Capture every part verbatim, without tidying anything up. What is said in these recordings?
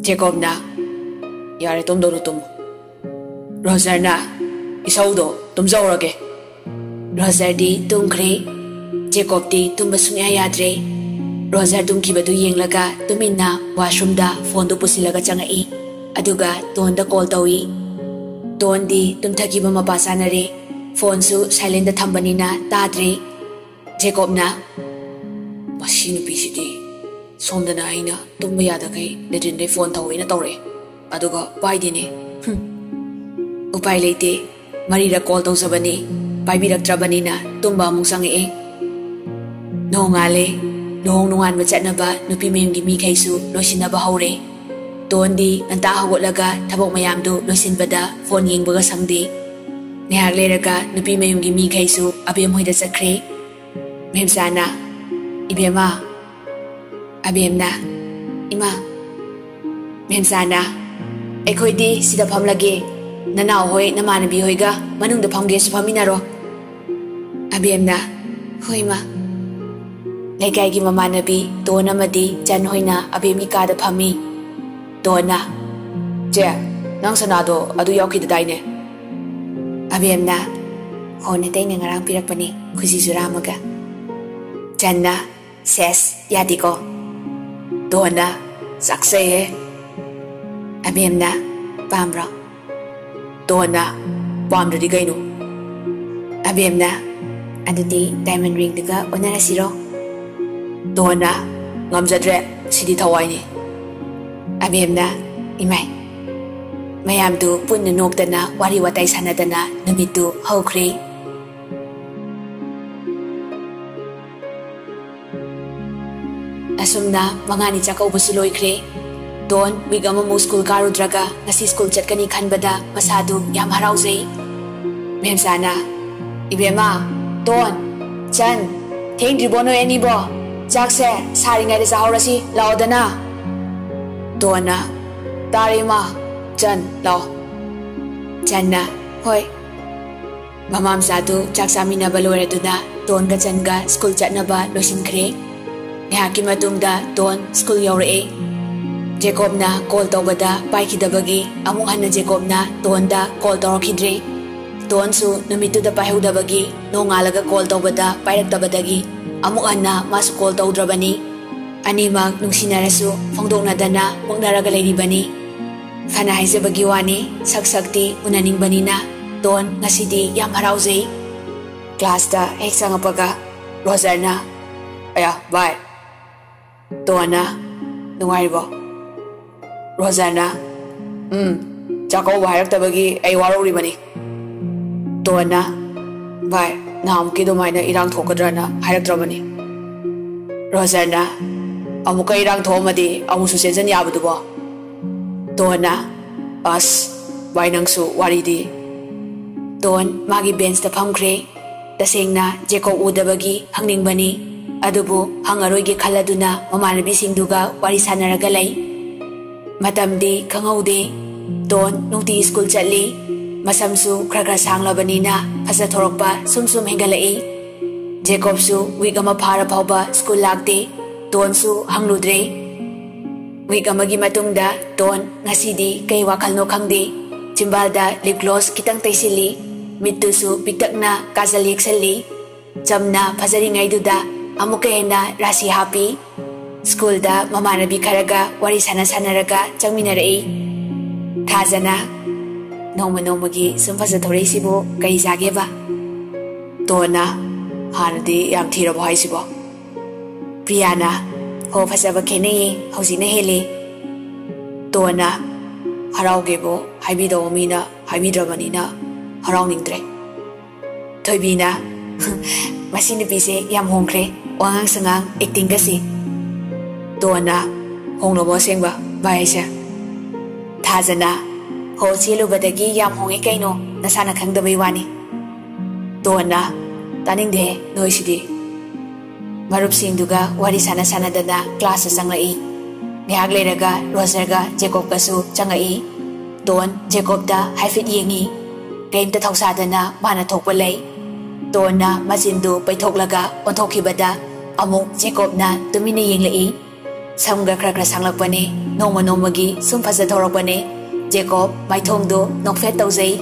ꯖꯦꯀꯣꯕꯅ, "ꯌꯥꯔꯦ, ꯇꯨꯝꯗꯧꯗꯣ ꯇꯨꯝꯃꯣ꯫" ꯔꯣꯖꯔꯅ, "ꯏꯁꯧꯗꯣ ꯇꯨꯝꯖꯍꯧꯔꯒꯦ꯫" ꯔꯣꯖꯔꯗꯤ ꯇꯨꯝꯈ꯭ꯔꯦ꯫ ꯖꯦꯀꯣꯕꯇꯤ ꯇꯨꯝꯕ ꯁꯨꯡꯌꯥ ꯌꯥꯗ꯭ꯔꯦ꯫ ꯔꯣꯖꯔ ꯇꯨꯝꯈꯤꯕꯗꯨ ꯌꯦꯡꯂꯒ ꯇꯨꯃꯤꯟꯅ ꯋꯥꯁꯔꯨꯝꯗ ꯐꯣꯟꯗꯨ ꯄꯨꯁꯤꯜꯂꯒ ꯆꯪꯉꯛꯏ꯫ ꯑꯗꯨꯒ ꯇꯣꯟꯗ ꯀꯣꯜ ꯇꯧꯏ꯫ ꯇꯣꯟꯗꯤ ꯇꯨꯝꯊꯈꯤꯕ ꯃꯄꯥ ꯆꯥꯅꯔꯦ꯫ ꯐꯣꯟꯁꯨ ꯁꯥꯏꯂꯦꯟꯗ ꯊꯝꯕꯅꯤꯅ ꯇꯥꯗ꯭ꯔꯦ꯫ ꯖꯦꯀꯣꯕꯅ, "ꯃꯁꯤ ꯅꯨꯄꯤꯁꯤꯗꯤ ꯁꯣꯝꯗꯅ ꯑꯩꯅ ꯇꯨꯝꯕ ꯌꯥꯗꯈꯩ ꯂꯦꯇ꯭ꯔꯤꯟꯗꯩ ꯐꯣꯟ ꯊꯧꯋꯦꯅ ꯇꯧꯔꯛꯑꯦ, ꯑꯗꯨꯒ ꯄꯥꯏꯗꯦꯅꯦ꯫ ꯍꯨꯝ꯫ ꯎꯄꯥꯏ ꯂꯩꯇꯦ꯫ ꯃꯔꯤꯔꯛ ꯀꯣꯜ ꯇꯧꯖꯕꯅꯤ, ꯄꯥꯏꯕꯤꯔꯛꯇ꯭ꯔꯕꯅꯤꯅ ꯇꯨꯝꯕ ꯑꯃꯨꯛ ꯆꯪꯉꯛꯑꯦ꯫" ꯅꯣꯡꯉꯥꯜꯂꯦ꯫ ꯂꯨꯍꯣꯡ ꯅꯣꯡꯉꯥꯟꯕ ꯆꯠꯅꯕ ꯅꯨꯄꯤ ꯃꯌꯨꯝꯒꯤ ꯃꯤꯈꯩꯁꯨ ꯂꯣꯏꯁꯤꯟꯅꯕ ꯍꯧꯔꯦ꯫ ꯇꯣꯟꯗꯤ ꯉꯟꯇꯥ ꯍꯧꯒꯠꯂꯒ ꯊꯕꯛ ꯃꯌꯥꯝꯗꯨ ꯂꯣꯏꯁꯤꯟꯕꯗ ꯐꯣꯟ ꯌꯦꯡꯕꯒ ꯁꯪꯗꯦ꯫ ꯉꯥꯏꯍꯥꯛ ꯂꯩꯔꯒ ꯅꯨꯄꯤ ꯃꯌꯨꯝꯒꯤ ꯃꯤꯈꯩꯁꯨ ꯑꯕꯦꯝ ꯍꯣꯏꯗ ꯆꯠꯈ꯭ꯔꯦ꯫ ꯃꯦꯝꯆꯥꯅ, "ꯏꯕꯦꯝꯃ꯫" ꯑꯕꯦꯝꯅ, "ꯏꯃꯥ꯫" ꯃꯦꯝꯆꯥꯅ, "ꯑꯩꯈꯣꯏꯗꯤ ꯁꯤꯗ ꯐꯝꯂꯒꯦ꯫ ꯅꯅꯥꯎ ꯍꯣꯏ, ꯅꯃꯥꯟꯅꯕꯤ ꯍꯣꯏꯒ ꯃꯅꯨꯡꯗ ꯐꯝꯒꯦꯁꯨ ꯐꯝꯃꯤꯟꯅꯔꯣ꯫" ꯑꯕꯦꯝꯅ, "ꯍꯣꯏ, ꯏꯃꯥ꯫" ꯂꯩꯀꯥꯏꯒꯤ ꯃꯃꯥꯟꯅꯕꯤ ꯇꯣꯟ ꯑꯃꯗꯤ ꯆꯟ ꯍꯣꯏꯅ ꯑꯕꯦꯝꯒꯤ ꯀꯥꯗ ꯐꯝꯃꯤ꯫ ꯇꯣꯟꯅ, "ꯆꯦ, ꯅꯪ ꯁꯅꯥꯗꯣ ꯑꯗꯨ ꯌꯥꯎꯈꯤꯗꯗꯥꯏꯅꯦ?" ꯑꯕꯦꯝꯅ, "ꯍꯣ, ꯅꯇꯩꯅ ꯉꯔꯥꯡ ꯄꯤꯔꯛꯄꯅꯦ, ꯈꯨꯖꯤ ꯖꯨꯔꯥ ꯑꯃꯒ꯫" ꯆꯟꯅ, "ꯁꯦꯁ, ꯌꯥꯗꯦꯀꯣ꯫" ꯇꯣꯟꯅ, "ꯆꯥꯛꯆꯩꯍꯦ꯫" ꯑꯕꯦꯝꯅ, "ꯄꯥꯝꯕ꯭ꯔꯣ?" ꯇꯣꯟꯅ, "ꯄꯥꯝꯗ꯭ꯔꯗꯤ ꯀꯩꯅꯣ?" ꯑꯕꯦꯝꯅ, "ꯑꯗꯨꯗꯤ ꯗꯥꯏꯃꯟ ꯔꯤꯡꯗꯨꯒ ꯑꯣꯟꯅꯔꯁꯤꯔꯣ?" ꯇꯣꯟꯅ, "ꯉꯝꯖꯗ꯭ꯔꯦ, ꯁꯤꯗꯤ ꯊꯋꯥꯏꯅꯤ꯫" ꯑꯕꯦꯝꯅ, "ꯏꯃꯥꯏ꯫" ꯃꯌꯥꯝꯗꯨ ꯄꯨꯟꯅ ꯅꯣꯛꯇꯅ ꯋꯥꯔꯤ ꯋꯥꯇꯥꯏ ꯁꯥꯟꯅꯗꯅ ꯅꯨꯃꯤꯠꯇꯨ ꯍꯧꯈ꯭ꯔꯦ꯫ ꯑꯁꯨꯝꯅ ꯃꯉꯥꯅꯤ ꯆꯥꯛꯀꯧꯕꯁꯨ ꯂꯣꯏꯈ꯭ꯔꯦ꯫ ꯇꯣꯟ ꯋꯤꯛ ꯑꯃꯃꯨꯛ ꯁ꯭ꯀꯨꯜ ꯀꯥꯔꯨꯗ꯭ꯔꯒ ꯉꯁꯤ ꯁ꯭ꯀꯨꯜ ꯆꯠꯀꯅꯤ ꯈꯟꯕꯗ ꯃꯁꯥꯗꯨ ꯌꯥꯝ ꯍꯔꯥꯎꯖꯩ꯫ ꯃꯦꯝꯆꯥꯅ, "ꯏꯕꯦꯝꯃ, ꯇꯣꯟ, ꯆꯟ, ꯊꯦꯡꯗ꯭ꯔꯤꯕꯣ ꯅꯣꯏ ꯑꯅꯤꯕꯣ? ꯆꯥꯛꯁꯦ ꯁꯥꯔꯤꯉꯩꯗ ꯆꯥꯍꯧꯔꯁꯤ, ꯂꯥꯛꯑꯣꯗꯅ꯫" ꯇꯣꯟꯅ, "ꯇꯥꯔꯦ ꯏꯃꯥ, ꯆꯟ, ꯂꯥꯛꯑꯣ꯫" ꯆꯟꯅ, "ꯍꯣꯏ꯫" ꯃꯃꯥ ꯃꯆꯥꯗꯨ ꯆꯥꯛ ꯆꯥꯃꯤꯟꯅꯕ ꯂꯣꯏꯔꯗꯨꯅ ꯇꯣꯟꯒ ꯆꯟꯒ ꯁ꯭ꯀꯨꯜ ꯆꯠꯅꯕ ꯂꯣꯏꯁꯤꯟꯈ꯭ꯔꯦ꯫ ꯉꯥꯏꯍꯥꯛꯀꯤ ꯃꯇꯨꯡꯗ ꯇꯣꯟ ꯁ꯭ꯀꯨꯜ ꯌꯧꯔꯛꯑꯦ꯫ ꯖꯦꯀꯣꯕꯅ ꯀꯣꯜ ꯇꯧꯕꯗ ꯄꯥꯏꯈꯤꯗꯕꯒꯤ ꯑꯃꯨꯛ ꯍꯟꯅ ꯖꯦꯀꯣꯕꯅ ꯇꯣꯟꯗ ꯀꯣꯜ ꯇꯧꯔꯛꯈꯤꯗ꯭ꯔꯦ꯫ ꯇꯣꯟꯁꯨ ꯅꯨꯃꯤꯠꯇꯨꯗ ꯄꯥꯏꯍꯧꯗꯕꯒꯤ ꯅꯣꯡꯉꯥꯜꯂꯒ ꯀꯣꯜ ꯇꯧꯕꯗ ꯄꯥꯏꯔꯛꯇꯕꯗꯒꯤ ꯑꯃꯨꯛ ꯍꯟꯅ ꯃꯥꯁꯨ ꯀꯣꯜ ꯇꯧꯗ꯭ꯔꯕꯅꯤ꯫ ꯑꯅꯤꯃꯛ ꯅꯨꯡꯁꯤꯅꯔꯁꯨ ꯐꯣꯡꯗꯣꯛꯅꯗꯅ ꯃꯨꯛꯅꯔꯒ ꯂꯩꯔꯤꯕꯅꯤ꯫ ꯐꯅ ꯍꯥꯏꯖꯕꯒꯤ ꯋꯥꯅꯤ, ꯁꯛ ꯁꯛꯇꯤ ꯎꯅꯅꯤꯡꯕꯅꯤꯅ꯫ ꯇꯣꯟ ꯉꯁꯤꯗꯤ ꯌꯥꯝ ꯍꯔꯥꯎꯖꯩ꯫ ꯀ꯭ꯂꯥꯁꯇ ꯍꯦꯛ ꯆꯪꯉꯛꯄꯒ ꯔꯣꯖꯔꯅ, "ꯑꯌꯥ, ꯚꯥꯏ!" ꯇꯣꯟꯅ, "ꯅꯨꯡꯉꯥꯏꯔꯤꯕꯣ?" ꯔꯣꯖꯔꯅ, "ꯎꯝ, ꯆꯥꯛꯀꯧꯕ ꯍꯥꯏꯔꯛꯇꯕꯒꯤ ꯑꯩ ꯋꯥꯔꯧꯔꯤꯕꯅꯤ꯫" ꯇꯣꯟꯅ, "ꯚꯥꯏ, ꯅꯍꯥꯟꯃꯨꯛꯀꯤ ꯑꯗꯨꯃꯥꯏꯅ ꯏꯔꯥꯡ ꯊꯣꯛꯀꯗ꯭ꯔꯅ ꯍꯥꯏꯔꯛꯇ꯭ꯔꯕꯅꯤ꯫" ꯔꯣꯖꯔꯅ, "ꯑꯃꯨꯛꯀ ꯏꯔꯥꯡ ꯊꯣꯛꯑꯝꯃꯗꯤ ꯑꯃꯨꯛꯁꯨ ꯆꯦꯟꯖꯟ ꯌꯥꯕꯗꯨꯕꯣ?" ꯇꯣꯟꯅ, "ꯑꯁ, ꯚꯥꯏ, ꯅꯪꯁꯨ ꯋꯥꯔꯤꯗꯤ꯫" ꯇꯣꯟ ꯃꯥꯒꯤ ꯕꯦꯟꯁꯇ ꯐꯝꯈ꯭ꯔꯦ꯫ ꯇꯁꯦꯡꯅ ꯖꯦꯀꯣꯕ ꯎꯗꯕꯒꯤ ꯍꯪꯅꯤꯡꯕꯅꯤ, ꯑꯗꯨꯕꯨ ꯍꯪꯉꯔꯣꯏꯒꯦ ꯈꯜꯂꯗꯨꯅ ꯃꯃꯥꯟꯅꯕꯤꯁꯤꯡꯗꯨꯒ ꯋꯥꯔꯤ ꯁꯥꯟꯅꯔꯒ ꯂꯩ꯫ ꯃꯇꯝꯗꯤ ꯈꯪꯍꯧꯗꯦ꯫ ꯇꯣꯟ ꯅꯨꯡꯇꯤ ꯁ꯭ꯀꯨꯜ ꯆꯠꯂꯤ꯫ ꯃꯁꯝꯁꯨ ꯈꯔ ꯈꯔ ꯁꯥꯡꯂꯕꯅꯤꯅ ꯐꯖꯊꯣꯔꯛꯄ ꯁꯨꯝ ꯁꯨꯝ ꯍꯦꯟꯒꯠꯂꯛꯏ꯫ ꯖꯦꯀꯣꯕꯁꯨ ꯋꯤꯛ ꯑꯃ ꯐꯥꯔ ꯐꯥꯎꯕ ꯁ꯭ꯀꯨꯜ ꯂꯥꯛꯇꯦ꯫ ꯇꯣꯟꯁꯨ ꯍꯪꯂꯨꯗ꯭ꯔꯦ꯫ ꯋꯤꯛ ꯑꯃꯒꯤ ꯃꯇꯨꯡꯗ ꯇꯣꯟ ꯉꯁꯤꯗꯤ ꯀꯩ ꯋꯥꯈꯜꯅꯣ ꯈꯪꯗꯦ, ꯆꯤꯝꯕꯥꯜꯗ ꯂꯤꯞ ꯒ꯭ꯂꯣꯁ ꯈꯤꯇꯪ ꯇꯩꯁꯤꯜꯂꯤ꯫ ꯃꯤꯠꯇꯨꯁꯨ ꯄꯤꯛꯇꯛꯅ ꯀꯥꯖꯜ ꯌꯦꯛꯁꯜꯂꯤ꯫ ꯆꯝꯅ ꯐꯖꯔꯤꯉꯩꯗꯨꯗ ꯑꯃꯨꯛꯀ ꯍꯦꯟꯅ ꯔꯥꯁꯤ ꯍꯥꯞꯄꯤ꯫ ꯁ꯭ꯀꯨꯜꯗ ꯃꯃꯥꯟꯅꯕꯤ ꯈꯔꯒ ꯋꯥꯔꯤ ꯁꯥꯟꯅ ꯁꯥꯟꯅꯔꯒ ꯆꯪꯃꯤꯟꯅꯔꯛꯏ꯫ ꯊꯥꯖꯅ, "ꯅꯣꯡꯃ ꯅꯣꯡꯃꯒꯤ ꯁꯨꯝ ꯐꯖꯊꯣꯔꯛꯏꯁꯤꯕꯨ ꯀꯔꯤ ꯆꯥꯒꯦꯕ?" ꯇꯣꯟꯅ, "ꯍꯥꯟꯅꯗꯤ ꯌꯥꯝ ꯊꯤꯔꯕꯣ ꯍꯥꯏꯁꯤꯕꯣ?" ꯄ꯭ꯔꯤꯌꯥꯅ, "ꯍꯣ, ꯐꯖꯕ ꯈꯦꯠꯅꯩꯌꯦ, ꯍꯧꯖꯤꯛꯅ ꯍꯦꯜꯂꯦ꯫" ꯇꯣꯟꯅ, "ꯍꯔꯥꯎꯒꯦꯕꯨ ꯍꯥꯏꯕꯤꯗꯧꯕ ꯃꯤꯅ ꯍꯥꯏꯕꯤꯗ꯭ꯔꯕꯅꯤꯅ ꯍꯔꯥꯎꯅꯤꯡꯗ꯭ꯔꯦ꯫" ꯊꯣꯏꯕꯤꯅ, "ꯃꯁꯤ ꯅꯨꯄꯤꯁꯦ ꯌꯥꯝ ꯍꯣꯡꯈ꯭ꯔꯦ, ꯋꯥꯉꯥꯡ ꯁꯉꯥꯡ, ꯑꯦꯛꯇꯤꯡꯒꯁꯤ꯫" ꯇꯣꯟꯅ, "ꯍꯣꯡꯂꯕꯣ ꯑꯁꯦꯡꯕ, ꯚꯥꯏ ꯍꯥꯏꯁꯦ?" ꯊꯥꯖꯅ, "ꯍꯣ, ꯆꯦꯜꯂꯨꯕꯗꯒꯤ ꯌꯥꯝ ꯍꯣꯡꯉꯦ ꯀꯩꯅꯣ, ꯅꯁꯥꯅ ꯈꯪꯗꯕꯩ ꯋꯥꯅꯤ꯫" ꯇꯣꯟꯅ, "ꯇꯥꯅꯤꯡꯗꯦꯍꯦ ꯅꯣꯏꯁꯤꯗꯤ꯫" ꯃꯔꯨꯞꯁꯤꯡꯗꯨꯒ ꯋꯥꯔꯤ ꯁꯥꯟꯅ ꯁꯥꯟꯅꯗꯅ ꯀ꯭ꯂꯥꯁꯇ ꯆꯪꯂꯛꯏ꯫ ꯉꯥꯏꯍꯥꯛ ꯂꯩꯔꯒ ꯔꯣꯖꯔꯒ ꯖꯦꯀꯣꯕꯀꯁꯨ ꯆꯪꯉꯛꯏ꯫ ꯇꯣꯟ ꯖꯦꯀꯣꯕꯇ ꯍꯥꯏꯐꯦꯠ ꯌꯦꯡꯉꯤ꯫ ꯀꯔꯤꯝꯇ ꯊꯧꯁꯥꯗꯅ ꯃꯥꯅ ꯊꯣꯛꯄ ꯂꯩ꯫ ꯇꯣꯟꯅ ꯃꯆꯤꯟꯗꯨ ꯄꯩꯊꯣꯛꯂꯒ ꯑꯣꯟꯊꯣꯛꯈꯤꯕꯗ ꯑꯃꯨꯛ ꯖꯦꯀꯣꯕꯅ ꯇꯨꯃꯤꯟꯅ ꯌꯦꯡꯂꯛꯏ꯫ ꯁꯝꯒ ꯈꯔ ꯈꯔ ꯁꯥꯡꯂꯛꯄꯅꯦ꯫ ꯅꯣꯡꯃ ꯅꯣꯡꯃꯒꯤ ꯁꯨꯝ ꯐꯖꯊꯣꯔꯛꯄꯅꯦ꯫ ꯖꯦꯀꯣꯕ ꯃꯥꯏꯊꯣꯡꯗꯣ ꯅꯣꯛꯐꯦꯠ ꯇꯧꯖꯩ꯫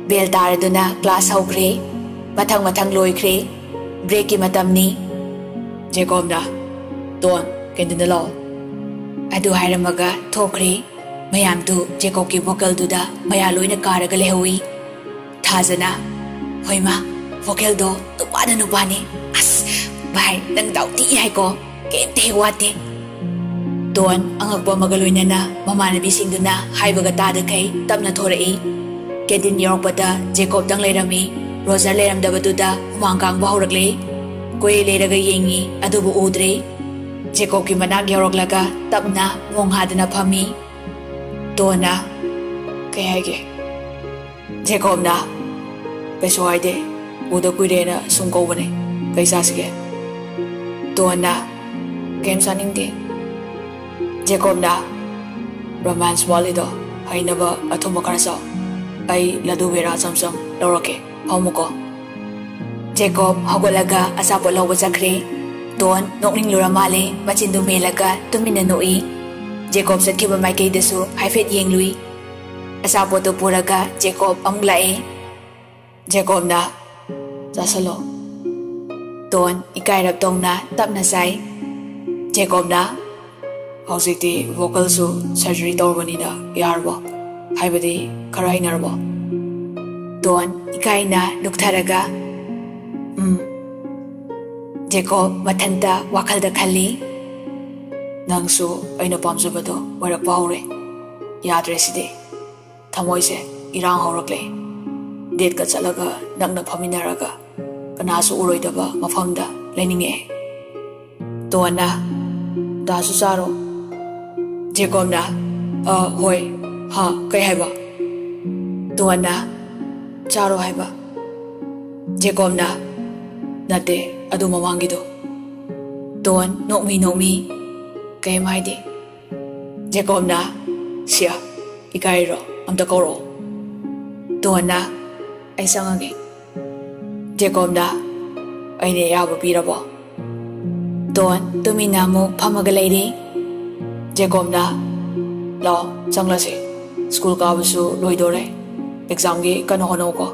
ꯕꯦꯜ ꯇꯥꯔꯗꯨꯅ ꯀ꯭ꯂꯥꯁ ꯍꯧꯈ꯭ꯔꯦ꯫ ꯃꯊꯪ ꯃꯊꯪ ꯂꯣꯏꯈ꯭ꯔꯦ꯫ ꯕ꯭ꯔꯦꯛꯀꯤ ꯃꯇꯝꯅꯤ꯫ ꯖꯦꯀꯣꯕꯅ, "ꯇꯣꯟ, ꯀꯦꯟꯇꯤꯟꯗ ꯂꯥꯛꯑꯣ" ꯑꯗꯨ ꯍꯥꯏꯔꯝꯃꯒ ꯊꯣꯛꯈ꯭ꯔꯦ꯫ ꯃꯌꯥꯝꯗꯨ ꯖꯦꯀꯣꯕꯀꯤ ꯚꯣꯀꯦꯜꯗꯨꯗ ꯃꯌꯥ ꯂꯣꯏꯅ ꯀꯥꯔꯒ ꯂꯩꯍꯧꯏ꯫ ꯊꯥꯖꯅ, "ꯍꯣꯏ ꯃꯥ, ꯚꯣꯀꯦꯜꯗꯣ ꯅꯨꯄꯥꯅ ꯅꯨꯄꯥꯅꯤ꯫ ꯑꯁ, ꯚꯥꯏ, ꯅꯪ ꯗꯥꯎ ꯊꯤ ꯍꯥꯏꯀꯣ, ꯀꯩꯝꯇ ꯍꯦꯛ ꯋꯥꯠꯇꯦ"꯫ ꯇꯣꯟ ꯑꯉꯛꯄ ꯑꯃꯒ ꯂꯣꯏꯅꯅ ꯃꯃꯥꯟꯅꯕꯤꯁꯤꯡꯗꯨꯅ ꯍꯥꯏꯕꯒ ꯇꯥꯗꯈꯩ ꯇꯞꯅ ꯊꯣꯔꯛꯏ꯫ ꯀꯦꯟꯇꯤꯟ ꯌꯧꯔꯛꯄꯗ ꯖꯦꯀꯣꯕꯇꯪ ꯂꯩꯔꯝꯃꯤ꯫ ꯔꯣꯖꯔ ꯂꯩꯔꯝꯗꯕꯗꯨꯗ ꯍꯨꯃꯥꯡ ꯀꯥꯡꯕ ꯍꯧꯔꯛꯂꯦ꯫ ꯀꯣꯏ ꯂꯩꯔꯒ ꯌꯦꯡꯉꯤ, ꯑꯗꯨꯕꯨ ꯎꯗ꯭ꯔꯦ꯫ ꯖꯦꯀꯣꯕꯀꯤ ꯃꯅꯥꯛ ꯌꯧꯔꯛꯂꯒ ꯇꯞꯅ ꯃꯣꯡ ꯍꯥꯗꯅ ꯐꯝꯃꯤ꯫ ꯇꯣꯟꯅ, "ꯀꯩ ꯍꯥꯏꯒꯦ?" ꯖꯦꯀꯣꯕꯅ, "ꯀꯩꯁꯨ ꯍꯥꯏꯗꯦ, ꯎꯗ ꯀꯨꯏꯔꯦꯅ ꯁꯨꯝ ꯀꯧꯕꯅꯦ꯫ ꯀꯩ ꯆꯥꯁꯤꯒꯦ?" ꯇꯣꯟꯅ, "ꯀꯩꯝ ꯆꯥꯅꯤꯡꯗꯦ"꯫ ꯖꯦꯀꯣꯕꯅ, "ꯔꯣꯃꯥꯟꯁ ꯋꯥꯠꯂꯤꯗꯣ, ꯍꯩꯅꯕ ꯑꯊꯨꯝꯕ ꯈꯔ ꯆꯥꯎ꯫ ꯑꯩ ꯂꯗꯨ ꯕꯦꯔꯥ ꯆꯝꯆꯝ ꯂꯧꯔꯛꯀꯦ꯫ ꯐꯝꯃꯨꯀꯣ"꯫ ꯖꯦꯀꯣꯕ ꯍꯧꯒꯠꯂꯒ ꯑꯆꯥꯄꯣꯠ ꯂꯧꯕ ꯆꯠꯈ꯭ꯔꯦ꯫ ꯇꯣꯟ ꯅꯣꯛꯅꯤꯡꯂꯨꯔ ꯃꯥꯜꯂꯦ, ꯃꯆꯤꯟꯗꯨ ꯃꯦꯜꯂꯒ ꯇꯨꯃꯤꯟꯅ ꯅꯣꯛꯏ꯫ ꯖꯦꯀꯣꯕ ꯆꯠꯈꯤꯕ ꯃꯥꯏꯀꯩꯗꯁꯨ ꯍꯥꯏꯐꯦꯠ ꯌꯦꯡꯂꯨꯏ꯫ ꯑꯆꯥꯄꯣꯠꯇꯨ ꯄꯨꯔꯒ ꯖꯦꯀꯣꯕ ꯑꯃꯨꯛ ꯂꯥꯛꯑꯦ꯫ ꯖꯦꯀꯣꯕꯅ, "ꯆꯥꯁꯜꯂꯣ"꯫ ꯇꯣꯟ ꯏꯀꯥꯏꯔꯞ ꯇꯧꯅ ꯇꯞꯅ ꯆꯥꯏ꯫ ꯖꯦꯀꯣꯕꯅ, "ꯍꯧꯖꯤꯛꯇꯤ ꯚꯣꯀꯦꯜꯁꯨ ꯁꯔꯖꯔꯤ ꯇꯧꯔꯕꯅꯤꯅ ꯌꯥꯔꯕꯣ? ꯍꯥꯏꯕꯗꯤ ꯈꯔ ꯍꯩꯅꯔꯕꯣ?" ꯇꯣꯟ ꯏꯀꯥꯏꯅ ꯂꯨꯛꯊꯔꯒ, "ꯎꯝ"꯫ ꯖꯦꯀꯣꯕ ꯃꯊꯟꯇ ꯋꯥꯈꯜꯗ ꯈꯜꯂꯤ꯫ "ꯅꯪꯁꯨ ꯑꯩꯅ ꯄꯥꯝꯖꯕꯗꯣ ꯑꯣꯏꯔꯛꯄ ꯍꯧꯔꯦ꯫ ꯌꯥꯗ꯭ꯔꯦ ꯁꯤꯗꯤ꯫ ꯊꯃꯣꯏꯁꯦ ꯏꯔꯥꯡ ꯍꯧꯔꯛꯂꯦ꯫ ꯗꯦꯠꯀ ꯆꯠꯂꯒ ꯅꯛꯅ ꯐꯝꯃꯤꯟꯅꯔꯒ ꯀꯅꯥꯁꯨ ꯎꯔꯣꯏꯗꯕ ꯃꯐꯝꯗ ꯂꯩꯅꯤꯡꯉꯛꯑꯦ"꯫ ꯇꯣꯟꯅ, "ꯆꯥꯁꯨ ꯆꯥꯔꯣ"꯫ ꯖꯦꯀꯣꯕꯅ, "ꯑ, ꯍꯣꯏ꯫ ꯍꯥ, ꯀꯩ ꯍꯥꯏꯕ?" ꯇꯣꯟꯅ, "ꯆꯥꯔꯣ ꯍꯥꯏꯕ"꯫ ꯖꯦꯀꯣꯕꯅ, "ꯅꯠꯇꯦ, ꯑꯗꯨ ꯃꯃꯥꯡꯒꯤꯗꯣ"꯫ ꯇꯣꯟ ꯅꯣꯛꯃꯤ ꯅꯣꯛꯃꯤ, "ꯀꯩꯝ ꯍꯥꯏꯗꯦ"꯫ ꯖꯦꯀꯣꯕꯅ, "ꯁꯤꯌꯥ, ꯏꯀꯥꯏꯔꯣ? ꯑꯝꯇ ꯀꯧꯔꯛꯑꯣ"꯫ ꯇꯣꯟꯅ, "ꯑꯩ ꯆꯪꯉꯒꯦ"꯫ ꯖꯦꯀꯣꯕꯅ, "ꯑꯩꯅ ꯑꯌꯥꯕ ꯄꯤꯔꯕꯣ?" ꯇꯣꯟ ꯇꯨꯃꯤꯟꯅ ꯑꯃꯨꯛ ꯐꯝꯃꯒ ꯂꯩꯔꯤ꯫ ꯖꯦꯀꯣꯕꯅ, "ꯂꯥꯛꯑꯣ, ꯆꯪꯂꯁꯤ꯫ ꯁ꯭ꯀꯨꯜ ꯀꯥꯕꯁꯨ ꯂꯣꯏꯗꯣꯔꯦ꯫ ꯑꯦꯛꯖꯥꯝꯒꯤ ꯀꯟꯅ ꯍꯣꯠꯅꯧꯀꯣ꯫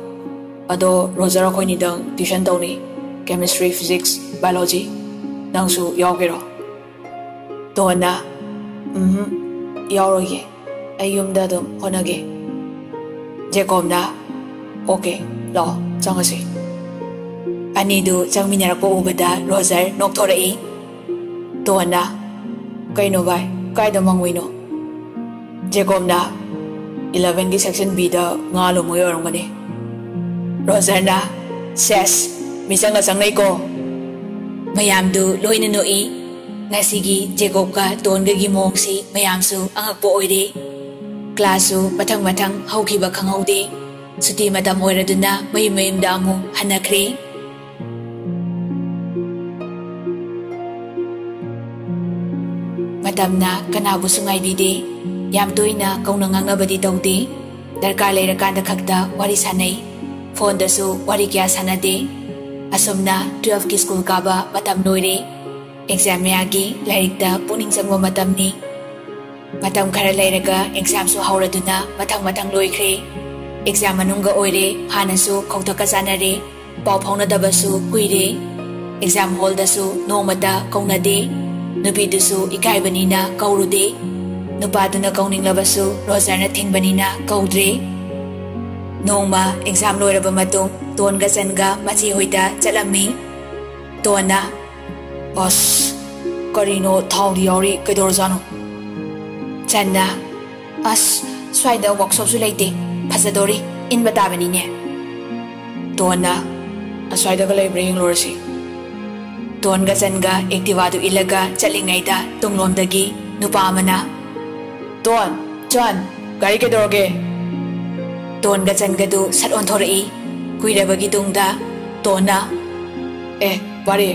ꯑꯗꯣ ꯔꯣꯖꯔ ꯑꯩꯈꯣꯏꯅꯤꯗꯪ ꯇ꯭ꯌꯨꯁꯟ ꯇꯧꯅꯤ, ꯀꯦꯃꯤꯁꯇ꯭ꯔꯤ, ꯐꯤꯖꯤꯛꯁ, ꯕꯥꯏꯑꯣꯂꯣꯖꯤ꯫ ꯅꯪꯁꯨ ꯌꯥꯎꯒꯦꯔꯣ?" ꯇꯣꯟꯅ, "ꯎꯝ, ꯌꯥꯎꯔꯣꯏꯒꯦ꯫ ꯑꯩ ꯌꯨꯝꯗ ꯑꯗꯨꯝ ꯍꯣꯠꯅꯒꯦ꯫" ꯖꯦꯀꯣꯕꯅ, "ꯑꯣꯀꯦ, ꯂꯥꯛꯑꯣ, ꯆꯪꯉꯁꯤ꯫" ꯑꯅꯤꯗꯨ ꯆꯪꯃꯤꯟꯅꯔꯛꯄ ꯎꯕꯗ ꯔꯣꯖꯔ ꯅꯣꯛꯊꯣꯔꯛꯏ꯫ ꯇꯣꯟꯅ, "ꯀꯩꯅꯣ ꯚꯥꯏ, ꯀꯥꯏꯗ ꯃꯪꯉꯨꯏꯅꯣ?" ꯖꯦꯀꯣꯕꯅ, "ꯏꯂꯚꯦꯟꯒꯤ ꯁꯦꯛꯁꯟ ꯕꯤꯗ ꯉꯥ ꯂꯣꯝꯃꯣꯏ ꯑꯣꯏꯔꯝꯒꯅꯤ꯫" ꯔꯣꯖꯔꯅ, "ꯁꯦꯁ, ꯃꯤꯆꯪꯒ ꯆꯪꯅꯩꯀꯣ꯫" ꯃꯌꯥꯝꯗꯨ ꯂꯣꯏꯅ ꯅꯣꯛꯏ꯫ ꯉꯁꯤꯒꯤ ꯖꯦꯀꯣꯕꯀ ꯇꯣꯟꯒꯒꯤ ꯃꯑꯣꯡꯁꯤ ꯃꯌꯥꯝꯁꯨ ꯑꯉꯛꯄ ꯑꯣꯏꯔꯦ꯫ ꯀ꯭ꯂꯥꯁꯁꯨ ꯃꯊꯪ ꯃꯊꯪ ꯍꯧꯈꯤꯕ ꯈꯪꯍꯧꯗꯦ꯫ ꯁꯨꯇꯤ ꯃꯇꯝ ꯑꯣꯏꯔꯗꯨꯅ ꯃꯌꯨꯝ ꯃꯌꯨꯝꯗ ꯑꯃꯨꯛ ꯍꯟꯅꯈ꯭ꯔꯦ꯫ ꯃꯇꯝꯅ ꯀꯅꯥꯕꯨꯁꯨ ꯉꯥꯏꯕꯤꯗꯦ꯫ ꯌꯥꯝ ꯇꯣꯏꯅ ꯀꯧꯅ ꯉꯥꯡꯅꯕꯗꯤ ꯇꯧꯗꯦ꯫ ꯗꯔꯀꯥꯔ ꯂꯩꯔꯀꯥꯟꯗ ꯈꯛꯇ ꯋꯥꯔꯤ ꯁꯥꯟꯅꯩ꯫ ꯐꯣꯟꯗꯁꯨ ꯋꯥꯔꯤ ꯀꯌꯥ ꯁꯥꯟꯅꯗꯦ꯫ ꯑꯁꯨꯝꯅ ꯇꯨꯋꯦꯜꯐꯀꯤ ꯁ꯭ꯀꯨꯜ ꯀꯥꯕ ꯃꯇꯝ ꯂꯣꯏꯔꯦ꯫ ꯑꯦꯛꯖꯥꯝ ꯃꯌꯥꯒꯤ ꯂꯥꯏꯔꯤꯛꯇ ꯄꯨꯛꯅꯤꯡ ꯆꯪꯕ ꯃꯇꯝꯅꯤ꯫ ꯃꯇꯝ ꯈꯔ ꯂꯩꯔꯒ ꯑꯦꯛꯖꯥꯝꯁꯨ ꯍꯧꯔꯗꯨꯅ ꯃꯊꯪ ꯃꯊꯪ ꯂꯣꯏꯈ꯭ꯔꯦ꯫ ꯑꯦꯛꯖꯥꯝ ꯃꯅꯨꯡꯒ ꯑꯣꯏꯔꯦ, ꯍꯥꯟꯅꯁꯨ ꯀꯧꯊꯛꯀ ꯆꯥꯟꯅꯔꯦ, ꯄꯥꯎ ꯐꯥꯎꯅꯗꯕꯁꯨ ꯀꯨꯏꯔꯦ꯫ ꯑꯦꯛꯖꯥꯝ ꯍꯣꯜꯗꯁꯨ ꯅꯣꯡꯃꯇ ꯀꯧꯅꯗꯦ꯫ ꯅꯨꯄꯤꯗꯨꯁꯨ ꯏꯀꯥꯏꯕꯅꯤꯅ ꯀꯧꯔꯨꯗꯦ꯫ ꯅꯨꯄꯥꯗꯨꯅ ꯀꯧꯅꯤꯡꯂꯕꯁꯨ ꯔꯣꯖꯔꯅ ꯊꯤꯡꯕꯅꯤꯅ ꯀꯧꯗ꯭ꯔꯦ꯫ ꯅꯣꯡꯃ ꯑꯦꯛꯖꯥꯝ ꯂꯣꯏꯔꯕ ꯃꯇꯨꯡ ꯇꯣꯟꯒ ꯆꯟꯒ ꯃꯆꯦ ꯍꯣꯏꯗ ꯆꯠꯂꯝꯃꯤ꯫ ꯇꯣꯟꯅ, "ꯑꯁ, ꯀꯔꯤꯅꯣ ꯊꯥꯎꯗꯤ ꯌꯥꯎꯔꯤ, ꯀꯩꯗꯧꯔꯖꯥꯠꯅꯣ?" ꯆꯟꯅ, "ꯑꯁ, ꯁ꯭ꯋꯥꯏꯗ ꯋꯥꯛꯁꯣꯞꯁꯨ ꯂꯩꯇꯦ, ꯐꯖꯗꯣꯔꯤ, ꯏꯟꯕ ꯇꯥꯕꯅꯤꯅꯦ꯫" ꯇꯣꯟꯅ, "ꯑꯁ꯭ꯋꯥꯏꯗꯒ ꯂꯩꯕ꯭ꯔꯥ ꯌꯦꯡꯂꯨꯔꯁꯤ꯫" ꯇꯣꯟꯒ ꯆꯟꯒ ꯑꯦꯛꯇꯤꯚꯥꯗꯨ ꯏꯜꯂꯒ ꯆꯠꯂꯤꯉꯩꯗ ꯇꯨꯡꯂꯣꯝꯗꯒꯤ ꯅꯨꯄꯥ ꯑꯃꯅ, "ꯇꯣꯟ, ꯆꯟ, ꯒꯥꯔꯤ ꯀꯩꯗꯧꯔꯒꯦ?" ꯇꯣꯟꯒ ꯆꯟꯒꯗꯨ ꯁꯠ ꯑꯣꯟꯊꯣꯔꯛꯏ꯫ ꯀꯨꯏꯔꯕꯒꯤ ꯇꯨꯡꯗ ꯇꯣꯟꯅ, "ꯑꯦ, ꯄꯥꯔꯤ,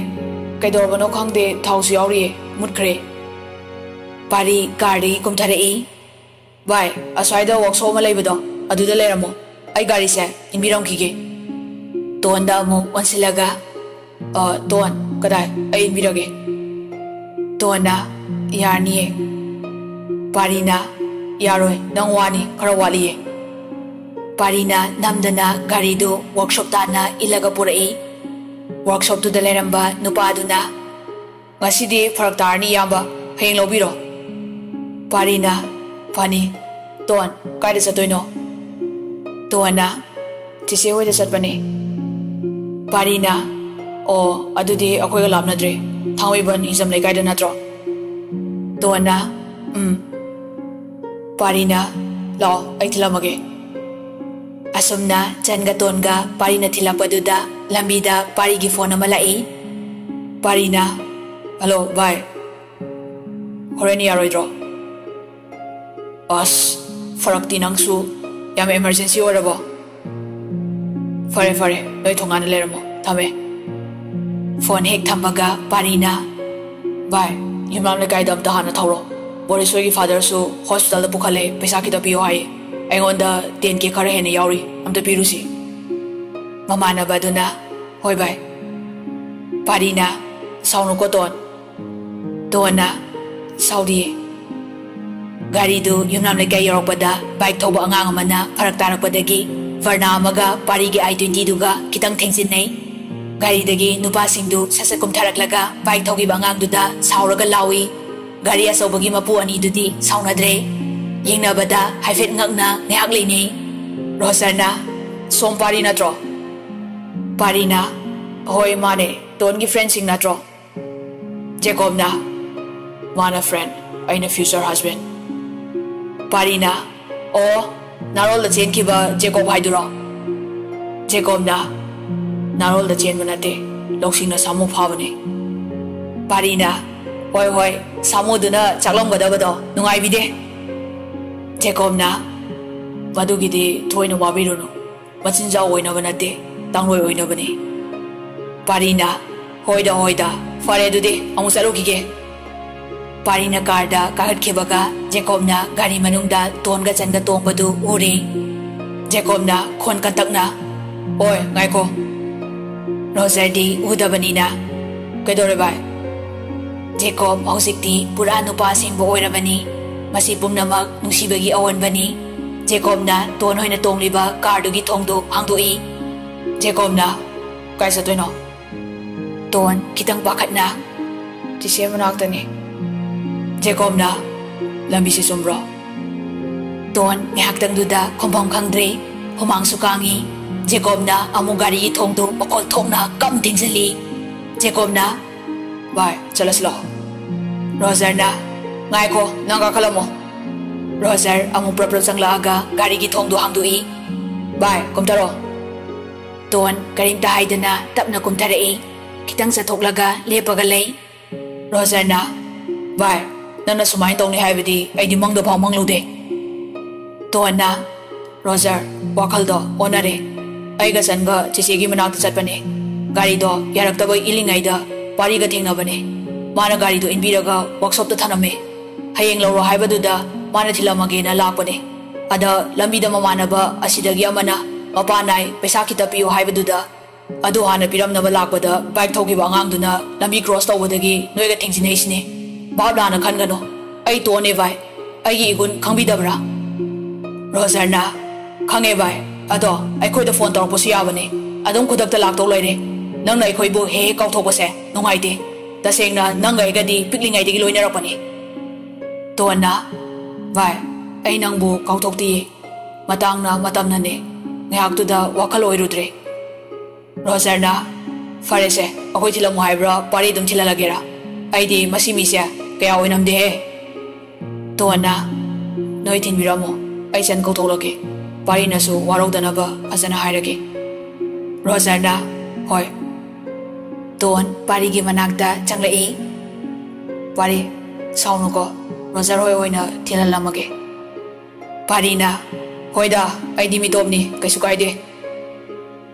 ꯀꯩꯗꯧꯔꯕꯅꯣ ꯈꯪꯗꯦ, ꯊꯥꯎꯁꯨ ꯌꯥꯎꯔꯤꯌꯦ, ꯃꯨꯠꯈ꯭ꯔꯦ꯫" ꯄꯥꯔꯤ ꯀꯥꯔꯗꯒꯤ ꯀꯨꯝꯊꯔꯛꯏ꯫ "ꯚꯥꯏ, ꯑꯁ꯭ꯋꯥꯏꯗ ꯋꯥꯛꯁꯣꯞ ꯑꯃ ꯂꯩꯕꯗꯣ, ꯑꯗꯨꯗ ꯂꯩꯔꯝꯃꯣ꯫ ꯑꯩ ꯒꯥꯔꯤꯁꯦ ꯏꯟꯕꯤꯔꯝꯈꯤꯒꯦ꯫" ꯇꯣꯟꯗ ꯑꯃꯨꯛ ꯑꯣꯟꯁꯤꯜꯂꯒ, "ꯑ, ꯇꯣꯟ, ꯀꯗꯥꯏ? ꯑꯩ ꯏꯟꯕꯤꯔꯒꯦ꯫" ꯇꯣꯟꯅ, "ꯌꯥꯔꯅꯤꯌꯦ꯫" ꯄꯥꯔꯤꯅ, "ꯌꯥꯔꯣꯏ, ꯅꯪ ꯋꯥꯅꯤ, ꯈꯔ ꯋꯥꯠꯂꯤꯌꯦ꯫" ꯄꯥꯔꯤꯅ ꯅꯝꯗꯅ ꯒꯥꯔꯤꯗꯨ ꯋꯥꯔꯛꯁꯣꯞ ꯇꯥꯟꯅ ꯏꯜꯂꯒ ꯄꯨꯔꯛꯏ꯫ ꯋꯥꯔꯛꯁꯣꯞꯇꯨꯗ ꯂꯩꯔꯝꯕ ꯅꯨꯄꯥꯗꯨꯅ, "ꯉꯁꯤꯗꯤ ꯐꯔꯛ ꯇꯥꯔꯅꯤ ꯏꯌꯥꯝꯕ, ꯍꯌꯦꯡ ꯂꯧꯕꯤꯔꯣ꯫" ꯄꯥꯔꯤꯅ, "ꯐꯅꯤ꯫ ꯇꯣꯟ, ꯀꯥꯏꯗ ꯆꯠꯇꯣꯏꯅꯣ?" ꯇꯣꯟꯅ, "ꯆꯦꯆꯦ ꯍꯣꯏꯗ ꯆꯠꯄꯅꯦ꯫" ꯄꯥꯔꯤꯅ, "ꯑꯣ, ꯑꯗꯨꯗꯤ ꯑꯩꯈꯣꯏꯒ ꯂꯥꯞꯅꯗ꯭ꯔꯦ, ꯊꯥꯡꯃꯩꯕꯟ ꯍꯤꯖꯝ ꯂꯩꯀꯥꯏꯗ ꯅꯠꯇ꯭ꯔꯣ?" ꯇꯣꯟꯅ, "ꯎꯝ꯫" ꯄꯥꯔꯤꯅ, "ꯂꯥꯛꯑꯣ, ꯑꯩ ꯊꯤꯜꯂꯝꯃꯒꯦ꯫" ꯑꯁꯨꯝꯅ ꯆꯟꯒ ꯇꯣꯟꯒ ꯄꯥꯔꯤꯅ ꯊꯤꯜꯂꯛꯄꯗꯨꯗ ꯂꯝꯕꯤꯗ ꯄꯥꯔꯤꯒꯤ ꯐꯣꯟ ꯑꯃ ꯂꯥꯛꯏ꯫ ꯄꯥꯔꯤꯅ, "ꯍꯜꯂꯣ ꯚꯥꯏ, ꯍꯣꯔꯦꯟ ꯌꯥꯔꯣꯏꯗ꯭ꯔꯣ?" "ꯑꯁ, ꯐꯔꯛꯇꯤ ꯅꯪꯁꯨ, ꯌꯥꯝ ꯏꯃꯥꯔꯖꯦꯟꯁꯤ ꯑꯣꯏꯔꯕꯣ? ꯐꯔꯦ ꯐꯔꯦ, ꯅꯣꯏ ꯊꯣꯡꯒꯥꯟꯗ ꯂꯩꯔꯝꯃꯣ, ꯊꯝꯃꯦ꯫" ꯐꯣꯟ ꯍꯦꯛ ꯊꯝꯕꯒ ꯄꯥꯔꯤꯅ, "ꯚꯥꯏ, ꯌꯨꯝꯅꯥꯝ ꯂꯩꯀꯥꯏꯗ ꯑꯝꯇ ꯍꯥꯟꯅ ꯊꯧꯔꯣ꯫ ꯕꯣꯔꯤꯁ ꯍꯣꯏꯒꯤ ꯐꯥꯗꯔꯁꯨ ꯍꯣꯁꯄꯤꯇꯥꯜꯗ ꯄꯨꯈꯠꯂꯦ, ꯄꯩꯁꯥ ꯈꯤꯇ ꯄꯤꯌꯣ ꯍꯥꯏꯌꯦ꯫ ꯑꯩꯉꯣꯟꯗ ꯇꯦꯟ ꯀꯦ ꯈꯔ ꯍꯦꯟꯅ ꯌꯥꯎꯔꯤ, ꯑꯝꯇ ꯄꯤꯔꯨꯁꯤ꯫" ꯃꯃꯥꯟꯅꯕ ꯑꯗꯨꯅ, "ꯍꯣꯏ ꯚꯥꯏ꯫" ꯄꯥꯔꯤꯅ, "ꯁꯥꯎꯅꯨꯀꯣ ꯇꯣꯟ꯫" ꯇꯣꯟꯅ, "ꯁꯥꯎꯗꯤꯌꯦ꯫" ꯒꯥꯔꯤꯗꯨ ꯌꯨꯝꯅꯥꯝ ꯂꯩꯀꯥꯏ ꯌꯧꯔꯛꯄꯗ ꯕꯥꯏꯛ ꯊꯧꯕ ꯑꯉꯥꯡ ꯑꯃꯅ ꯐꯔꯛ ꯇꯥꯔꯛꯄꯗꯒꯤ ꯚꯔꯅꯥ ꯑꯃꯒ ꯄꯥꯔꯤꯒꯤ ꯑꯥꯏ ꯇ꯭ꯋꯦꯟꯇꯤꯗꯨꯒ ꯈꯤꯇꯪ ꯊꯦꯡꯖꯤꯟꯅꯩ꯫ ꯒꯥꯔꯤꯗꯒꯤ ꯅꯨꯄꯥꯁꯤꯡꯗꯨ ꯁꯠ ꯁꯠ ꯀꯨꯝꯊꯔꯛꯂꯒ ꯕꯥꯏꯛ ꯊꯧꯈꯤꯕ ꯑꯉꯥꯡꯗꯨꯗ ꯁꯥꯎꯔꯒ ꯂꯥꯎꯏ꯫ ꯒꯥꯔꯤ ꯑꯆꯧꯕꯒꯤ ꯃꯄꯨ ꯑꯅꯤꯗꯨꯗꯤ ꯁꯥꯎꯅꯗ꯭ꯔꯦ꯫ ꯌꯦꯡꯅꯕꯗ ꯍꯥꯏꯐꯦꯠ ꯉꯛꯅ ꯉꯥꯏꯍꯥꯛ ꯂꯩꯅꯩ꯫ ꯔꯣꯖꯔꯅ, "ꯁꯣꯝ ꯄꯥꯔꯤ ꯅꯠꯇ꯭ꯔꯣ?" ꯄꯥꯔꯤꯅ, "ꯍꯣꯏ, ꯃꯥꯅꯦ꯫ ꯇꯣꯟꯒꯤ ꯐ꯭ꯔꯦꯟꯁꯤꯡ ꯅꯠꯇ꯭ꯔꯣ?" ꯖꯦꯀꯣꯕꯅ, "ꯃꯥꯅ ꯐ꯭ꯔꯦꯟ, ꯑꯩꯅ ꯐ꯭ꯌꯨꯆꯔ ꯍꯁꯕꯦꯟ꯫" ꯄꯥꯔꯤꯅ, "ꯑꯣ, ꯅꯥꯔꯣꯜꯗ ꯆꯦꯟꯈꯤꯕ ꯖꯦꯀꯣꯕ ꯍꯥꯏꯗꯨꯔꯣ?" ꯖꯦꯀꯣꯕꯅ, "ꯅꯥꯔꯣꯜꯗ ꯆꯦꯟꯕ ꯅꯠꯇꯦ, ꯂꯧꯁꯤꯡꯅ ꯁꯥꯃꯨ ꯐꯥꯕꯅꯦ꯫" ꯄꯥꯔꯤꯅ, "ꯍꯣꯏ ꯍꯣꯏ, ꯁꯥꯃꯨꯗꯨꯅ ꯆꯥꯛꯂꯝꯒꯗꯕꯗꯣ ꯅꯨꯡꯉꯥꯏꯕꯤꯗꯦ꯫" ꯖꯦꯀꯣꯕꯅ, "ꯃꯗꯨꯒꯤꯗꯤ ꯊꯣꯏꯅ ꯋꯥꯕꯤꯔꯨꯅꯨ, ꯃꯆꯤꯟꯖꯥꯛ ꯑꯣꯏꯅꯕ ꯅꯠꯇꯦ, ꯇꯥꯡꯂꯣꯏ ꯑꯣꯏꯅꯕꯅꯤ꯫" ꯄꯥꯔꯤꯅ, "ꯍꯣꯏꯗ ꯍꯣꯏꯗ, ꯐꯔꯦ ꯑꯗꯨꯗꯤ ꯑꯃꯨꯛ ꯆꯠꯂꯨꯈꯤꯒꯦ꯫" ꯄꯥꯔꯤꯅ ꯀꯥꯔꯗ ꯀꯥꯈꯠꯈꯤꯕꯒ ꯖꯦꯀꯣꯕꯅ ꯒꯥꯔꯤ ꯃꯅꯨꯡꯗ ꯇꯣꯟꯒ ꯆꯟꯒ ꯇꯣꯡꯕꯗꯨ ꯎꯔꯦ꯫ ꯖꯦꯀꯣꯕꯅ ꯈꯣꯟ ꯀꯟꯇꯛꯅ, "ꯑꯣꯏ, ꯉꯥꯏꯈꯣ꯫" ꯔꯣꯖꯔꯗꯤ ꯎꯗꯕꯅꯤꯅ꯫ "ꯀꯩꯗꯧꯔꯦ ꯚꯥꯏ?" "ꯖꯦꯀꯣꯕ ꯍꯧꯖꯤꯛꯇꯤ ꯄꯨꯔꯥ ꯅꯨꯄꯥ ꯑꯁꯦꯡꯕ ꯑꯣꯏꯔꯕꯅꯤ꯫ ꯃꯁꯤ ꯄꯨꯝꯅꯃꯛ ꯅꯨꯡꯁꯤꯕꯒꯤ ꯑꯑꯣꯟꯕꯅꯤ꯫" ꯖꯦꯀꯣꯕꯅ ꯇꯣꯟ ꯍꯣꯏꯅ ꯇꯣꯡꯂꯤꯕ ꯀꯥꯔꯗꯨꯒꯤ ꯊꯣꯡꯗꯨ ꯍꯥꯡꯗꯣꯛꯏ꯫ ꯖꯦꯀꯣꯕꯅ, "ꯀꯥꯏ ꯆꯠꯇꯣꯏꯅꯣ?" ꯇꯣꯟ ꯈꯤꯇꯪ ꯄꯥꯈꯠꯅ, "ꯆꯤꯆꯦ ꯃꯅꯥꯛꯇꯅꯤ꯫" ꯖꯦꯀꯣꯕꯅ, "ꯂꯝꯕꯤꯁꯤ ꯆꯨꯝꯕ꯭ꯔꯣ?" ꯇꯣꯟ ꯉꯥꯏꯍꯥꯛꯇꯪꯗꯨꯗ ꯈꯨꯝꯐꯝ ꯈꯪꯗ꯭ꯔꯦ꯫ ꯍꯨꯃꯥꯡꯁꯨ ꯀꯥꯡꯉꯤ꯫ ꯖꯦꯀꯣꯕꯅ ꯑꯃꯨꯛ ꯒꯥꯔꯤꯒꯤ ꯊꯣꯡꯗꯨ ꯃꯈꯣꯜ ꯊꯣꯛꯅ ꯀꯝ ꯊꯤꯟꯖꯤꯜꯂꯤ꯫ ꯖꯦꯀꯣꯕꯅ, "ꯚꯥꯏ, ꯆꯠꯂꯁꯤ ꯂꯥꯛꯑꯣ꯫" ꯔꯣꯖꯔꯅ, "ꯉꯥꯏꯈꯣ, ꯅꯪ ꯀꯥꯈꯠꯂꯝꯃꯣ꯫" ꯔꯣꯖꯔ ꯑꯃꯨꯛ ꯄ꯭ꯔꯞ ꯄ꯭ꯔꯞ ꯆꯪꯂꯛꯑꯒ ꯒꯥꯔꯤꯒꯤ ꯊꯣꯡꯗꯨ ꯍꯥꯡꯗꯣꯛꯏ꯫ "ꯚꯥꯏ, ꯀꯨꯝꯊꯔꯛꯑꯣ꯫" ꯇꯣꯟ ꯀꯔꯤꯝꯇ ꯍꯥꯏꯗꯅ ꯇꯞꯅ ꯀꯨꯝꯊꯔꯛꯏ꯫ ꯈꯤꯇꯪ ꯆꯠꯊꯣꯛꯂꯒ ꯂꯦꯞꯄꯒ ꯂꯩ꯫ ꯔꯣꯖꯔꯅ, "ꯚꯥꯏ, ꯅꯪꯅ ꯁꯨꯃꯥꯏꯅ ꯇꯧꯅꯤ ꯍꯥꯏꯕꯗꯤ ꯑꯩꯗꯤ ꯃꯪꯗ ꯐꯥꯎ ꯃꯪꯂꯨꯗꯦ꯫" ꯇꯣꯟꯅ, "ꯔꯣꯖꯔ, ꯋꯥꯈꯜꯗꯣ ꯑꯣꯟꯅꯔꯦ꯫ ꯑꯩꯒ ꯆꯟꯒ ꯆꯤꯆꯦꯒꯤ ꯃꯅꯥꯛꯇ ꯆꯠꯄꯅꯦ꯫ ꯒꯥꯔꯤꯗꯣ ꯌꯥꯔꯛꯇꯕ ꯏꯜꯂꯤꯉꯩꯗ ꯄꯥꯔꯤꯒ ꯊꯦꯡꯅꯕꯅꯦ꯫ ꯃꯥꯅ ꯒꯥꯔꯤꯗꯣ ꯏꯟꯕꯤꯔꯒ ꯋꯥꯛꯁꯣꯞꯇ ꯊꯅꯝꯃꯦ꯫ ꯍꯌꯦꯡ ꯂꯧꯔꯣ ꯍꯥꯏꯕꯗꯨꯗ ꯃꯥꯅ ꯊꯤꯜꯂꯝꯃꯒꯦꯅ ꯂꯥꯛꯄꯅꯦ꯫ ꯑꯗ ꯂꯝꯕꯤꯗ ꯃꯃꯥꯟꯅꯕ ꯑꯁꯤꯗꯒꯤ ꯑꯃꯅ ꯃꯄꯥ ꯅꯥꯏ, ꯄꯩꯁꯥ ꯈꯤꯇ ꯄꯤꯌꯨ ꯍꯥꯏꯕꯗꯨꯗ ꯑꯗꯨ ꯍꯥꯟꯅ ꯄꯤꯔꯝꯅꯕ ꯂꯥꯛꯄꯗ ꯕꯥꯏꯛ ꯊꯧꯈꯤꯕ ꯑꯉꯥꯡꯗꯨꯅ ꯂꯝꯕꯤ ꯀ꯭ꯔꯣꯁ ꯇꯧꯕꯗꯒꯤ ꯅꯣꯏꯒ ꯊꯦꯡꯖꯤꯟꯅꯩꯁꯤꯅꯦ꯫ ꯚꯥꯞ ꯂꯥꯟꯅ ꯈꯟꯒꯅꯨ꯫ ꯑꯩ ꯇꯣꯟꯅꯦ ꯚꯥꯏ꯫ ꯑꯩꯒꯤ ꯏꯒꯨꯟ ꯈꯪꯕꯤꯗꯕ꯭ꯔꯥ?" ꯔꯣꯖꯔꯅ, "ꯈꯪꯉꯦ ꯚꯥꯏ꯫ ꯑꯗꯣ ꯑꯩꯈꯣꯏꯗ ꯐꯣꯟ ꯇꯧꯔꯛꯄꯁꯨ ꯌꯥꯕꯅꯦ꯫ ꯑꯗꯨꯝ ꯈꯨꯗꯛꯇ ꯂꯥꯛꯇꯧ ꯂꯩꯔꯦ꯫ ꯅꯪꯅ ꯑꯩꯈꯣꯏꯕꯨ ꯍꯦꯛ ꯍꯦꯛ ꯀꯥꯎꯊꯣꯛꯄꯁꯦ ꯅꯨꯡꯉꯥꯏꯇꯦ꯫ ꯇꯁꯦꯡꯅ ꯅꯪꯒ ꯑꯩꯒꯗꯤ ꯄꯤꯛꯂꯤꯉꯩꯗꯒꯤ ꯂꯣꯏꯅꯔꯛꯄꯅꯦ꯫" ꯇꯣꯟꯅ, "ꯚꯥꯏ, ꯑꯩ ꯅꯪꯕꯨ ꯀꯥꯎꯊꯣꯛꯇꯤꯌꯦ꯫ ꯃꯇꯥꯡꯅ ꯃꯇꯝꯅꯅꯦ꯫ ꯉꯥꯏꯍꯥꯛꯇꯨꯗ ꯋꯥꯈꯜ ꯑꯣꯏꯔꯨꯗ꯭ꯔꯦ꯫" ꯔꯣꯖꯔꯅ, "ꯐꯔꯦꯁꯦ, ꯑꯩꯈꯣꯏ ꯊꯤꯜꯂꯝꯃꯨ ꯍꯥꯏꯕ꯭ꯔꯥ, ꯄꯥꯔꯤ ꯑꯗꯨꯝ ꯊꯤꯜꯍꯜꯂꯒꯦꯔꯥ? ꯑꯩꯗꯤ ꯃꯁꯤ ꯃꯤꯁꯦ ꯀꯌꯥ ꯑꯣꯏꯅꯝꯗꯦꯍꯦ꯫" ꯇꯣꯟꯅ, "ꯅꯣꯏ ꯊꯤꯟꯕꯤꯔꯝꯃꯣ, ꯑꯩ ꯆꯟ ꯀꯧꯊꯣꯛꯂꯛꯀꯦ꯫ ꯄꯥꯔꯤꯅꯁꯨ ꯋꯥꯔꯧꯗꯅꯕ ꯐꯖꯅ ꯍꯥꯏꯔꯒꯦ꯫" ꯔꯣꯖꯔꯅ, "ꯍꯣꯏ꯫" ꯇꯣꯟ ꯄꯥꯔꯤꯒꯤ ꯃꯅꯥꯛꯇ ꯆꯪꯂꯛꯏ꯫ "ꯄꯥꯔꯤ, ꯁꯥꯎꯅꯨꯀꯣ, ꯔꯣꯖꯔ ꯍꯣꯏ ꯑꯣꯏꯅ ꯊꯤꯜꯍꯜꯂꯝꯃꯒꯦ꯫" ꯄꯥꯔꯤꯅ, "ꯍꯣꯏꯗ, ꯑꯩꯗꯤ ꯃꯤꯇꯣꯞꯅꯤ, ꯀꯩꯁꯨ ꯀꯥꯏꯗꯦ꯫"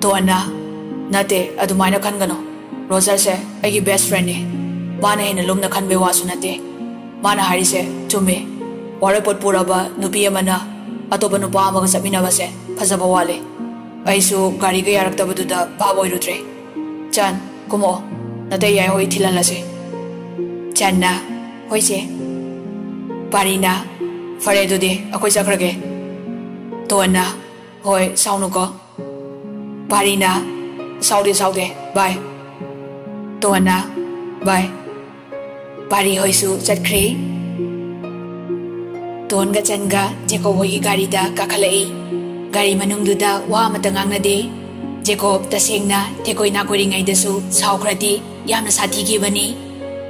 ꯇꯣꯟꯅ, "ꯅꯠꯇꯦ, ꯑꯗꯨꯃꯥꯏꯅ ꯈꯟꯒꯅꯨ꯫ ꯔꯣꯖꯔꯁꯦ ꯑꯩꯒꯤ ꯕꯦꯁ ꯐ꯭ꯔꯦꯟꯅꯤ꯫ ꯃꯥꯅ ꯍꯦꯟꯅ ꯂꯨꯝꯅ ꯈꯟꯕꯩ ꯋꯥꯁꯨ ꯅꯠꯇꯦ꯫ ꯃꯥꯅ ꯍꯥꯏꯔꯤꯁꯦ ꯆꯨꯝꯃꯦ꯫ ꯋꯥꯔꯣꯏꯄꯣꯠ ꯄꯨꯔꯕ ꯅꯨꯄꯤ ꯑꯃꯅ ꯑꯇꯣꯞꯄ ꯅꯨꯄꯥ ꯑꯃꯒ ꯆꯠꯃꯤꯟꯅꯕꯁꯦ ꯐꯖꯕ ꯋꯥꯠꯂꯦ꯫ ꯑꯩꯁꯨ ꯒꯥꯔꯤꯒ ꯌꯥꯔꯛꯇꯕꯗꯨꯗ ꯚꯥꯞ ꯑꯣꯏꯔꯨꯗ꯭ꯔꯦ꯫" ꯆꯟ, ꯀꯨꯝꯃꯛꯑꯣ꯫ ꯅꯇꯩ ꯌꯥꯏ ꯍꯣꯏ ꯊꯤꯜꯍꯜꯂꯁꯤ꯫ ꯆꯟꯅ, "ꯍꯣꯏ ꯆꯦ꯫" ꯄꯥꯔꯤꯅ, "ꯐꯔꯦ ꯑꯗꯨꯗꯤ ꯑꯩꯈꯣꯏ ꯆꯠꯈ꯭ꯔꯒꯦ꯫" ꯇꯣꯟꯅ, "ꯍꯣꯏ, ꯁꯥꯎꯅꯨꯀꯣ꯫" ꯄꯥꯔꯤꯅ, "ꯁꯥꯎꯗꯦ, ꯁꯥꯎꯗꯦ, ꯕꯥꯏ꯫" ꯇꯣꯟꯅ, "ꯕꯥꯏ꯫" ꯄꯥꯔꯤ ꯍꯣꯏꯁꯨ ꯆꯠꯈ꯭ꯔꯦ꯫ ꯇꯣꯟꯒ ꯆꯟꯒ ꯖꯦꯀꯣꯕ ꯍꯣꯏꯒꯤ ꯒꯥꯔꯤꯗ ꯀꯥꯈꯠꯂꯛꯏ꯫ ꯒꯥꯔꯤ ꯃꯅꯨꯡꯗꯨꯗ ꯋꯥ ꯑꯃꯠꯇ ꯉꯥꯡꯅꯗꯦ꯫ ꯖꯦꯀꯣꯕ ꯇꯁꯦꯡꯅ ꯊꯦꯀꯣꯏ ꯅꯥꯀꯣꯏꯔꯤꯉꯩꯗꯁꯨ ꯁꯥꯎꯈ꯭ꯔꯗꯤ ꯌꯥꯝꯅ ꯁꯥꯊꯤꯈꯤꯕꯅꯤ꯫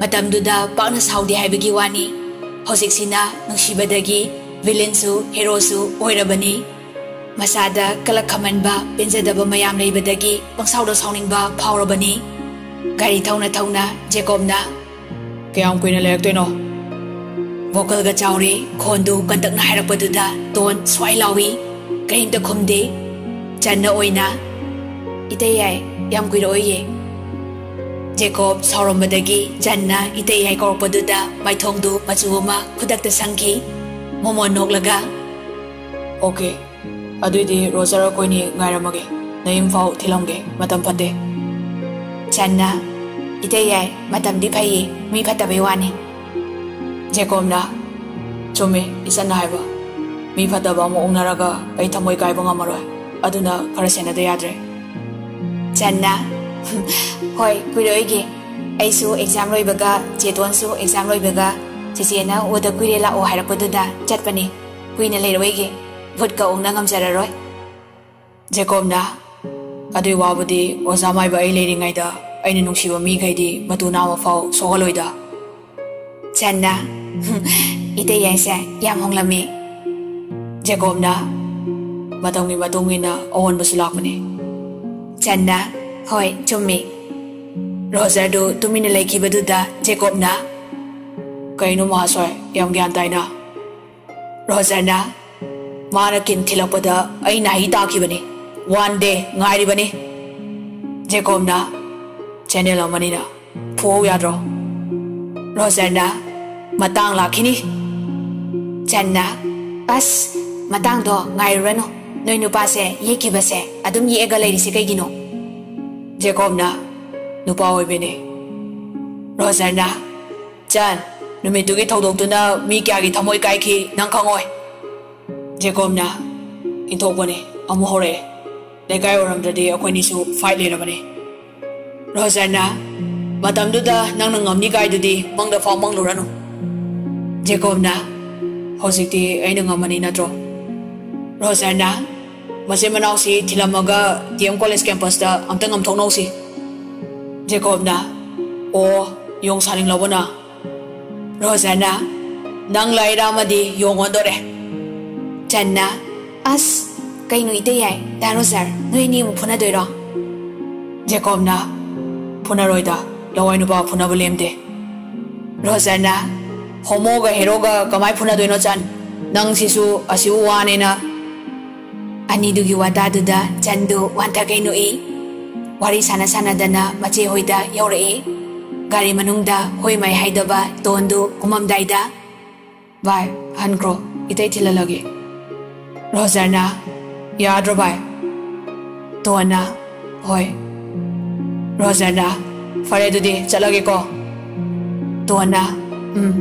ꯃꯇꯝꯗꯨꯗ ꯄꯥꯛꯅ ꯁꯥꯎꯗꯦ ꯍꯥꯏꯕꯒꯤ ꯋꯥꯅꯤ꯫ ꯍꯧꯖꯤꯛꯁꯤꯅ ꯅꯨꯡꯁꯤꯕꯗꯒꯤ ꯚꯤꯂꯦꯟꯁꯨ ꯍꯦꯔꯣꯁꯨ ꯑꯣꯏꯔꯕꯅꯤ꯫ ꯃꯁꯥꯗ ꯀꯂꯛ ꯈꯝꯍꯟꯕ, ꯄꯦꯟꯖꯗꯕ ꯃꯌꯥꯝ ꯂꯩꯕꯗꯒꯤ ꯄꯪꯁꯥꯎꯗ ꯁꯥꯎꯅꯤꯡꯕ ꯐꯥꯎꯔꯕꯅꯤ꯫ ꯒꯥꯔꯤ ꯊꯧꯅ ꯊꯧꯅ ꯖꯦꯀꯣꯕꯅ, "ꯀꯌꯥꯝ ꯀꯨꯏꯅ ꯂꯩꯔꯛꯇꯣꯏꯅꯣ?" ꯚꯣꯀꯜꯒ ꯆꯥꯎꯔꯦ, ꯈꯣꯟꯗꯨ ꯀꯟꯇꯛꯅ ꯍꯥꯏꯔꯛꯄꯗꯨꯗ ꯇꯣꯟ ꯁ꯭ꯋꯥꯏ ꯂꯥꯎꯏ꯫ ꯀꯔꯤꯝꯇ ꯈꯨꯝꯗꯦ꯫ ꯆꯟꯅ ꯑꯣꯏꯅ, "ꯏꯇꯩ ꯌꯥꯏ, ꯌꯥꯝ ꯀꯨꯏꯔꯛꯑꯣꯏꯌꯦ꯫" ꯖꯦꯀꯣꯕ ꯁꯥꯎꯔꯝꯕꯗꯒꯤ ꯆꯟꯅ ꯏꯇꯩ ꯌꯥꯏ ꯀꯧꯔꯛꯄꯗꯨꯗ ꯃꯥꯏꯊꯣꯡꯗꯨ ꯃꯆꯨ ꯑꯃ ꯈꯨꯗꯛꯇ ꯁꯪꯈꯤ꯫ ꯃꯣꯃꯣꯟ ꯅꯣꯛꯂꯒ, "ꯑꯣꯀꯦ, ꯑꯗꯨꯏꯗꯤ ꯔꯣꯖꯔ ꯑꯩꯈꯣꯏꯅꯤ ꯉꯥꯏꯔꯝꯃꯒꯦ꯫ ꯅꯌꯨꯝꯐꯥꯎ ꯊꯤꯜꯂꯝꯒꯦ, ꯃꯇꯝ ꯐꯠꯇꯦ꯫" ꯆꯟꯅ, "ꯏꯇꯩ ꯌꯥꯏ, ꯃꯇꯝꯗꯤ ꯐꯩꯌꯦ, ꯃꯤ ꯐꯠꯇꯕꯩ ꯋꯥꯅꯤ꯫" ꯖꯦꯀꯣꯕꯅ, "ꯆꯨꯝꯃꯤ ꯏꯆꯟꯅ ꯍꯥꯏꯕ꯫ ꯃꯤ ꯐꯠꯇꯕ ꯑꯃ ꯑꯣꯛꯅꯔꯒ ꯑꯩ ꯊꯃꯣꯏ ꯀꯥꯏꯕ ꯉꯝꯃꯔꯣꯏ꯫ ꯑꯗꯨꯅ ꯈꯔ ꯁꯦꯟꯅꯗ ꯌꯥꯗ꯭ꯔꯦ꯫" ꯆꯟꯅ, "ꯍꯣꯏ, ꯀꯨꯏꯔꯣꯏꯒꯦ꯫ ꯑꯩꯁꯨ ꯑꯦꯛꯖꯥꯝ ꯂꯣꯏꯕꯒ, ꯆꯦꯇꯣꯟꯁꯨ ꯑꯦꯛꯖꯥꯝ ꯂꯣꯏꯕꯒ ꯆꯦꯆꯦꯅ ꯎꯗ ꯀꯨꯏꯔꯦ ꯂꯥꯛꯑꯣ ꯍꯥꯏꯔꯛꯄꯗꯨꯗ ꯆꯠꯄꯅꯤ꯫ ꯀꯨꯏꯅ ꯂꯩꯔꯣꯏꯒꯦ꯫ ꯚꯨꯠꯀ ꯑꯣꯛꯅ ꯉꯝꯖꯔꯔꯣꯏ꯫" ꯖꯦꯀꯣꯕꯅ, "ꯑꯗꯨꯏ ꯋꯥꯕꯨꯗꯤ ꯑꯣꯖꯥ ꯃꯥꯏꯕ ꯑꯩ ꯂꯩꯔꯤꯉꯩꯗ ꯑꯩꯅ ꯅꯨꯡꯁꯤꯕ ꯃꯤꯈꯩꯗꯤ ꯃꯇꯨ ꯅꯥꯝꯃ ꯐꯥꯎ ꯁꯣꯛꯍꯜꯂꯣꯏꯗ꯫" ꯆꯟꯅ, "ꯏꯇꯩ ꯌꯥꯏꯁꯦ ꯌꯥꯝ ꯍꯣꯡꯂꯝꯃꯤ꯫" ꯖꯦꯀꯣꯕꯅ, "ꯃꯇꯝꯒꯤ ꯃꯇꯨꯡ ꯏꯟꯅ ꯑꯑꯣꯟꯕꯁꯨ ꯂꯥꯛꯄꯅꯤ꯫" ꯆꯟꯅ, "ꯍꯣꯏ, ꯆꯨꯝꯃꯤ꯫" ꯔꯣꯖꯔꯗꯨ ꯇꯨꯃꯤꯟꯅ ꯂꯩꯈꯤꯕꯗꯨꯗ ꯖꯦꯀꯣꯕꯅ, "ꯀꯩꯅꯣ ꯃꯍꯥꯁꯣꯏ, ꯌꯥꯝ ꯒ꯭ꯌꯥꯟ ꯇꯥꯏꯅ?" ꯔꯣꯖꯔꯅ, "ꯃꯥꯅ ꯀꯤꯟ ꯊꯤꯜꯂꯛꯄꯗ ꯑꯩ ꯅꯥꯍꯤ ꯇꯥꯈꯤꯕꯅꯤ꯫ One day ꯉꯥꯏꯔꯤꯕꯅꯤ꯫" ꯖꯦꯀꯣꯕꯅ, "ꯆꯦꯅꯦꯜ ꯑꯃꯅꯤꯅ ꯐꯨꯍꯧ ꯌꯥꯗ꯭ꯔꯣ?" ꯔꯣꯖꯔꯅ, "ꯃꯇꯥꯡ ꯂꯥꯛꯈꯤꯅꯤ꯫" ꯆꯟꯅ, "ꯑꯁ, ꯃꯇꯥꯡꯗꯣ ꯉꯥꯏꯔꯨꯔꯅꯨ꯫ ꯅꯣꯏ ꯅꯨꯄꯥꯁꯦ ꯌꯦꯛꯈꯤꯕꯁꯦ ꯑꯗꯨꯝ ꯌꯦꯛꯑꯒ ꯂꯩꯔꯤꯁꯦ ꯀꯩꯒꯤꯅꯣ?" ꯖꯦꯀꯣꯕꯅ, ꯅꯨꯄꯥ ꯑꯣꯏꯕꯤꯅꯤ꯫ ꯔꯣꯖꯔꯅ, "ꯆꯟ, ꯅꯨꯃꯤꯠꯇꯨꯒꯤ ꯊꯧꯗꯣꯛꯇꯨꯅ ꯃꯤ ꯀꯌꯥꯒꯤ ꯊꯃꯣꯏ ꯀꯥꯏꯈꯤ ꯅꯪ ꯈꯪꯉꯣꯏ꯫" ꯖꯦꯀꯣꯕꯅ, "ꯏꯟꯊꯣꯛꯄꯅꯤ, ꯑꯃꯨꯛ ꯍꯧꯔꯛꯑꯦ꯫ ꯂꯩꯀꯥꯏ ꯑꯣꯏꯔꯝꯗ꯭ꯔꯗꯤ ꯑꯩꯈꯣꯏꯅꯤꯁꯨ ꯐꯥꯏꯠ ꯂꯩꯔꯕꯅꯤ꯫" ꯔꯣꯖꯔꯅ, "ꯃꯇꯝꯗꯨꯗ ꯅꯪꯅ ꯉꯝꯅꯤ ꯀꯥꯏꯗꯨꯗꯤ ꯃꯪꯗ ꯐꯥꯎ ꯃꯪꯂꯨꯔꯅꯨ꯫" ꯖꯦꯀꯣꯕꯅ, "ꯍꯧꯖꯤꯛꯇꯤ ꯑꯩꯅ ꯉꯝꯃꯅꯤ ꯅꯠꯇ꯭ꯔꯣ?" ꯔꯣꯖꯔꯅ, "ꯃꯆꯤꯟ ꯃꯅꯥꯎꯁꯤ ꯊꯤꯜꯂꯝꯃꯒ ꯗꯤ ꯑꯦꯝ ꯀꯣꯂꯦꯖ ꯀꯦꯝꯄꯁꯇ ꯑꯝꯇ ꯉꯝꯊꯣꯛꯅꯧꯁꯤ꯫" ꯖꯦꯀꯣꯕꯅ, "ꯑꯣ, ꯌꯣꯡ ꯁꯥꯅꯤꯡꯂꯕꯣ ꯅꯪ?" ꯔꯣꯖꯔꯅ, "ꯅꯪ ꯂꯥꯏꯔ ꯑꯃꯗꯤ ꯌꯣꯡ ꯑꯣꯟꯗꯣꯔꯦ꯫" ꯆꯟꯅ, "ꯑꯁ, ꯀꯩꯅꯣ ꯏꯇꯩ ꯌꯥꯏ, ꯗꯥ ꯔꯣꯖꯔ, ꯅꯣꯏ ꯑꯅꯤ ꯑꯃꯨꯛ ꯐꯨꯅꯗꯣꯏꯔꯣ?" ꯖꯦꯀꯣꯕꯅ, "ꯐꯨꯅꯔꯣꯏꯗ, ꯂꯋꯥꯏ ꯅꯨꯄꯥ ꯐꯨꯅꯕ ꯂꯦꯝꯗꯦ꯫" ꯔꯣꯖꯔꯅ, "ꯍꯣꯃꯣꯒ ꯍꯦꯔꯣꯒ ꯀꯃꯥꯏ ꯐꯨꯅꯗꯣꯏꯅꯣ ꯆꯟ? ꯅꯪ ꯁꯤꯁꯨ ꯑꯁꯤꯕꯨ ꯋꯥꯅꯦꯅ?" ꯑꯅꯤꯗꯨꯒꯤ ꯋꯥꯇꯥꯗꯨꯗ ꯆꯟꯗꯨ ꯋꯥꯟꯊ ꯀꯩ ꯅꯣꯛꯏ꯫ ꯋꯥꯔꯤ ꯁꯥꯟꯅ ꯁꯥꯟꯅꯗꯅ ꯃꯆꯦ ꯍꯣꯏꯗ ꯌꯧꯔꯛꯏ꯫ ꯒꯥꯔꯤ ꯃꯅꯨꯡꯗ ꯍꯣꯏ ꯃꯥꯏ ꯍꯥꯏꯗꯕ ꯇꯣꯟꯗꯨ ꯀꯨꯝꯃꯝꯗꯥꯏꯗ, "ꯚꯥꯏ, ꯍꯟꯈ꯭ꯔꯣ, ꯏꯇꯩ ꯊꯤꯜꯍꯜꯂꯒꯦ꯫" ꯔꯣꯖꯔꯅ, "ꯌꯥꯗ꯭ꯔꯣ ꯚꯥꯏ?" ꯇꯣꯟꯅ, "ꯍꯣꯏ꯫" ꯔꯣꯖꯔꯅ, "ꯐꯔꯦ ꯑꯗꯨꯗꯤ ꯆꯠꯂꯒꯦꯀꯣ꯫" ꯇꯣꯟꯅ, "ꯎꯝ꯫"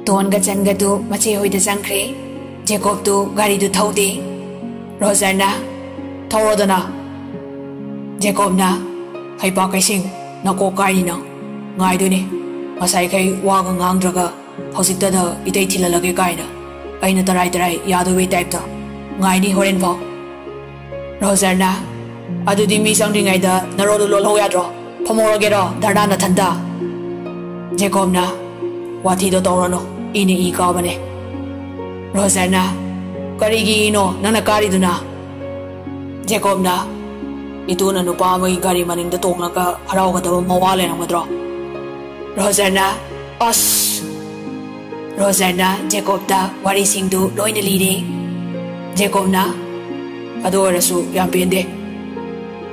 ꯇꯣꯟꯒ ꯆꯟꯒꯗꯨ ꯃꯆꯦ ꯍꯣꯏꯗ ꯆꯪꯈ꯭ꯔꯦ꯫ ꯖꯦꯀꯣꯕꯇꯨ ꯒꯥꯔꯤꯗꯨ ꯊꯧꯗꯦ꯫ ꯔꯣꯖꯔꯅ, "ꯊꯧꯔꯣꯗꯅ꯫" ꯖꯦꯀꯣꯕꯅ, "ꯍꯩꯄꯥꯛ ꯀꯩꯁꯤꯡ, ꯅꯀꯣꯛ ꯀꯥꯏꯅꯤ ꯅꯪ꯫ ꯉꯥꯏꯗꯣꯏꯅꯦ, ꯉꯁꯥꯏꯈꯩ ꯋꯥꯒ ꯉꯥꯡꯗ꯭ꯔꯒ ꯍꯧꯖꯤꯛꯇꯗ ꯏꯇꯩ ꯊꯤꯜꯍꯜꯂꯒꯦ ꯀꯥꯏꯅ꯫ ꯑꯩꯅ ꯇꯔꯥꯏ ꯇꯔꯥꯏ ꯌꯥꯗꯧꯕꯩ ꯇꯥꯏꯞꯇ꯫ ꯉꯥꯏꯅꯤ ꯍꯣꯔꯦꯟ ꯐꯥꯎ꯫" ꯔꯣꯖꯔꯅ, "ꯑꯗꯨꯗꯤ ꯃꯤ ꯆꯪꯗ꯭ꯔꯤꯉꯩꯗ ꯅꯔꯣꯗꯨ ꯂꯣꯜꯍꯧ ꯌꯥꯗ꯭ꯔꯣ? ꯐꯝꯍꯧꯔꯒꯦꯔꯣ ꯙꯔꯅꯥ ꯅꯊꯟꯇ?" ꯖꯦꯀꯣꯕꯅ, "ꯋꯥꯊꯤꯗꯣ ꯇꯧꯔꯅꯨ, ꯏꯅ ꯏ ꯀꯥꯕꯅꯦ꯫" ꯔꯣꯖꯔꯅ, "ꯀꯔꯤꯒꯤ ꯏꯅꯣ ꯅꯪꯅ ꯀꯥꯔꯤꯗꯨꯅ?" ꯖꯦꯀꯣꯕꯅ, "ꯏꯇꯨꯅ ꯅꯨꯄꯥ ꯑꯃꯒꯤ ꯒꯥꯔꯤ ꯃꯅꯤꯡꯗ ꯇꯣꯡꯂꯒ ꯍꯔꯥꯎꯒꯗꯕ ꯃꯋꯥ ꯂꯩꯔꯝꯒꯗ꯭ꯔꯣ?" ꯔꯣꯖꯔꯅ, "ꯑꯁ!" ꯔꯣꯖꯔꯅ ꯖꯦꯀꯣꯕꯇ ꯋꯥꯔꯤꯁꯤꯡꯗꯨ ꯂꯣꯏꯅ ꯂꯤꯔꯦ꯫ ꯖꯦꯀꯣꯕꯅ, "ꯑꯗꯨ ꯑꯣꯏꯔꯁꯨ ꯌꯥꯝ ꯄꯦꯟꯗꯦ꯫"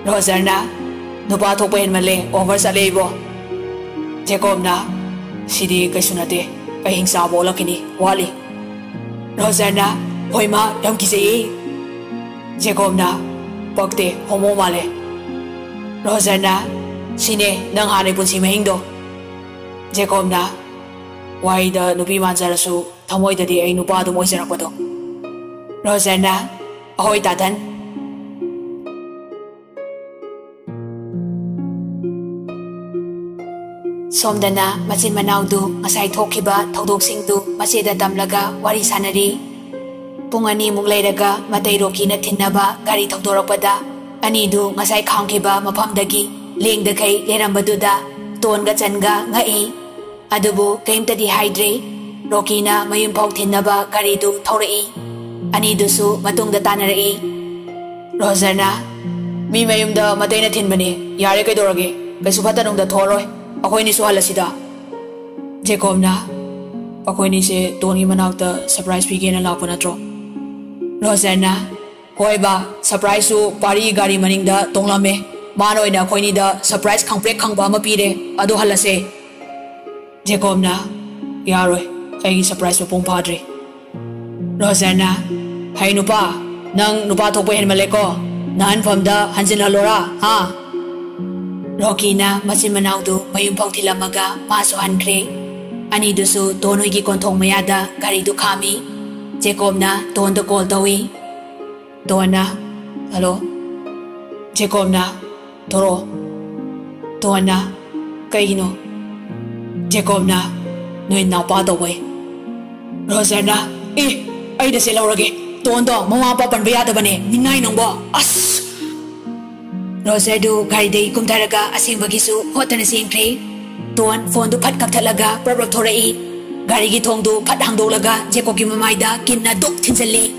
ꯔꯣꯖꯔꯅ, "ꯅꯨꯄꯥ ꯊꯣꯛꯄ ꯍꯦꯟꯃꯜꯂꯦ, ꯑꯣꯚꯔ ꯆꯠꯂꯦ ꯏꯕꯣ꯫" ꯖꯦꯀꯣꯕꯅ, "ꯁꯤꯗꯤ ꯀꯩꯁꯨ ꯅꯠꯇꯦ, ꯑꯩ ꯍꯤꯡꯆꯥꯕ ꯑꯣꯜꯂꯛꯈꯤꯅꯤ, ꯋꯥꯠꯂꯤ꯫" ꯔꯣꯖꯔꯅ, "ꯍꯣꯏ ꯃꯥ, ꯌꯥꯝ ꯀꯤꯖꯩꯌꯦ꯫" ꯖꯦꯀꯣꯕꯅ, "ꯄꯛꯇꯦ, ꯍꯣꯃꯣ ꯃꯥꯜꯂꯦ꯫" ꯔꯣꯖꯔꯅ, ꯁꯤꯅꯦ ꯅꯪ ꯍꯥꯟꯅꯩ ꯄꯨꯟꯁꯤ ꯃꯍꯤꯡꯗꯣ꯫ ꯖꯦꯀꯣꯕꯅ, ꯋꯥꯍꯩꯗ ꯅꯨꯄꯤ ꯃꯥꯟꯖꯔꯁꯨ ꯊꯃꯣꯏꯗꯗꯤ ꯑꯩ ꯅꯨꯄꯥ ꯑꯗꯨꯝ ꯑꯣꯏꯖꯔꯛꯄꯗꯣ꯫ ꯔꯣꯖꯔꯅ, ꯑꯍꯣꯏ ꯇꯥꯇꯟ꯫ ꯁꯣꯝꯗꯅ ꯃꯆꯤꯟ ꯃꯅꯥꯎꯗꯨ ꯉꯁꯥꯏ ꯊꯣꯛꯈꯤꯕ ꯊꯧꯗꯣꯛꯁꯤꯡꯗꯨ ꯃꯆꯦꯗ ꯇꯝꯂꯒ ꯋꯥꯔꯤ ꯁꯥꯟꯅꯔꯤ꯫ ꯄꯨꯡ ꯑꯅꯤꯃꯨꯛ ꯂꯩꯔꯒ ꯃꯇꯩ ꯔꯣꯀꯤꯅ ꯊꯤꯟꯅꯕ ꯒꯥꯔꯤ ꯊꯧꯗꯣꯔꯛꯄꯗ ꯑꯅꯤꯗꯨ ꯉꯁꯥꯏ ꯈꯥꯝꯈꯤꯕ ꯃꯐꯝꯗꯒꯤ ꯂꯦꯡꯗꯈꯩ ꯂꯩꯔꯝꯕꯗꯨꯗ ꯇꯣꯟꯒ ꯆꯟꯒ ꯉꯛꯏ꯫ ꯑꯗꯨꯕꯨ ꯀꯔꯤꯝꯇꯗꯤ ꯍꯥꯏꯗ꯭ꯔꯦ꯫ ꯔꯣꯀꯤꯅ ꯃꯌꯨꯝ ꯐꯥꯎ ꯊꯤꯟꯅꯕ ꯒꯥꯔꯤꯗꯨ ꯊꯧꯔꯛꯏ꯫ ꯑꯅꯤꯗꯨꯁꯨ ꯃꯇꯨꯡꯗ ꯇꯥꯟꯅꯔꯛꯏ꯫ ꯔꯣꯖꯔꯅ, "ꯃꯤ ꯃꯌꯨꯝꯗ ꯃꯇꯩꯅ ꯊꯤꯟꯕꯅꯦ, ꯌꯥꯔꯦ ꯀꯩꯗꯧꯔꯒꯦ? ꯀꯩꯁꯨ ꯐꯠꯇ ꯅꯨꯡꯗ ꯊꯣꯛꯑꯔꯣꯏ, ꯑꯩꯈꯣꯏꯅꯤꯁꯨ ꯍꯜꯂꯁꯤꯗ꯫" ꯖꯦꯀꯣꯕꯅ, "ꯑꯩꯈꯣꯏꯅꯤꯁꯦ ꯇꯣꯟꯒꯤ ꯃꯅꯥꯛꯇ ꯁꯔꯄ꯭ꯔꯥꯏꯖ ꯄꯤꯒꯦꯅ ꯂꯥꯛꯄ ꯅꯠꯇ꯭ꯔꯣ?" ꯔꯣꯖꯔꯅ, "ꯍꯣꯏ ꯕꯥ, ꯁꯔꯄ꯭ꯔꯥꯏꯖꯁꯨ ꯄꯥꯔꯤꯒꯤ ꯒꯥꯔꯤ ꯃꯅꯤꯡꯗ ꯇꯣꯡꯂꯝꯃꯦ, ꯃꯥꯅ ꯑꯣꯏꯅ ꯑꯩꯈꯣꯏꯅꯤꯗ ꯁꯔꯄ꯭ꯔꯥꯏꯖ ꯈꯪꯄ꯭ꯔꯦꯛ ꯈꯪꯕ ꯑꯃ ꯄꯤꯔꯦ, ꯑꯗꯣ ꯍꯜꯂꯁꯦ꯫" ꯖꯦꯀꯣꯕꯅ, "ꯌꯥꯔꯣꯏ, ꯑꯩꯒꯤ ꯁꯔꯄ꯭ꯔꯥꯏꯖ ꯃꯄꯨꯡ ꯐꯥꯗ꯭ꯔꯤ꯫" ꯔꯣꯖꯔꯅ, "ꯍꯩ ꯅꯨꯄꯥ, ꯅꯪ ꯅꯨꯄꯥ ꯊꯣꯛꯄ ꯍꯦꯟꯃꯜꯂꯦꯀꯣ, ꯅꯍꯟꯐꯝꯗ ꯍꯟꯖꯤꯜꯍꯜꯂꯣꯔꯥ, ꯍꯥ?" ꯔꯣꯀꯤꯅ ꯃꯆꯤꯟ ꯃꯅꯥꯎꯗꯨ ꯃꯌꯨꯝ ꯐꯥꯎ ꯊꯤꯜꯂꯝꯃꯒ ꯃꯥꯁꯨ ꯍꯟꯈ꯭ꯔꯦ꯫ ꯑꯅꯤꯗꯨꯁꯨ ꯇꯣꯟ ꯍꯣꯏꯒꯤ ꯀꯣꯟꯊꯣꯡ ꯃꯌꯥꯗ ꯒꯥꯔꯤꯗꯨ ꯈꯥꯝꯃꯤ꯫ ꯖꯦꯀꯣꯕꯅ ꯇꯣꯟꯗ ꯀꯣꯜ ꯇꯧꯏ꯫ ꯇꯣꯟꯅ, "ꯍꯜꯂꯣ꯫" ꯖꯦꯀꯣꯕꯅ, "ꯊꯣꯔꯛꯑꯣ꯫" ꯇꯣꯟꯅ, "ꯀꯩꯒꯤꯅꯣ?" ꯖꯦꯀꯣꯕꯅ, "ꯅꯣꯏ ꯅꯥꯎꯄꯥ ꯇꯧꯕꯩ꯫" ꯔꯣꯖꯔꯅ, "ꯑꯦ, ꯑꯩꯅ ꯆꯦꯜꯍꯧꯔꯒꯦ꯫ ꯇꯣꯟꯗꯣ ꯃꯃꯥ ꯃꯄꯥ ꯄꯟꯕ ꯌꯥꯗꯕꯅꯦ, ꯅꯤꯡꯉꯥꯏ ꯅꯪꯕꯣ꯫ ꯑꯁ!" ꯔꯣꯖꯔꯗꯨ ꯒꯥꯔꯤꯗꯒꯤ ꯀꯨꯝꯊꯔꯒ ꯑꯁꯦꯡꯕꯒꯤꯁꯨ ꯍꯣꯠꯇꯅ ꯆꯦꯟꯈ꯭ꯔꯦ꯫ ꯇꯣꯟ ꯐꯣꯟꯗꯨ ꯐꯠ ꯀꯛꯊꯠꯂꯒ ꯄ꯭ꯔꯞ ꯄ꯭ꯔꯞ ꯊꯣꯔꯛꯏ꯫ ꯒꯥꯔꯤꯒꯤ ꯊꯣꯡꯗꯨ ꯐꯠ ꯍꯥꯡꯗꯣꯛꯂꯒ ꯖꯦꯀꯣꯕꯀꯤ ꯃꯃꯥꯏꯗ ꯀꯤꯟꯅ ꯗꯨꯛ ꯊꯤꯟꯖꯜꯂꯤ꯫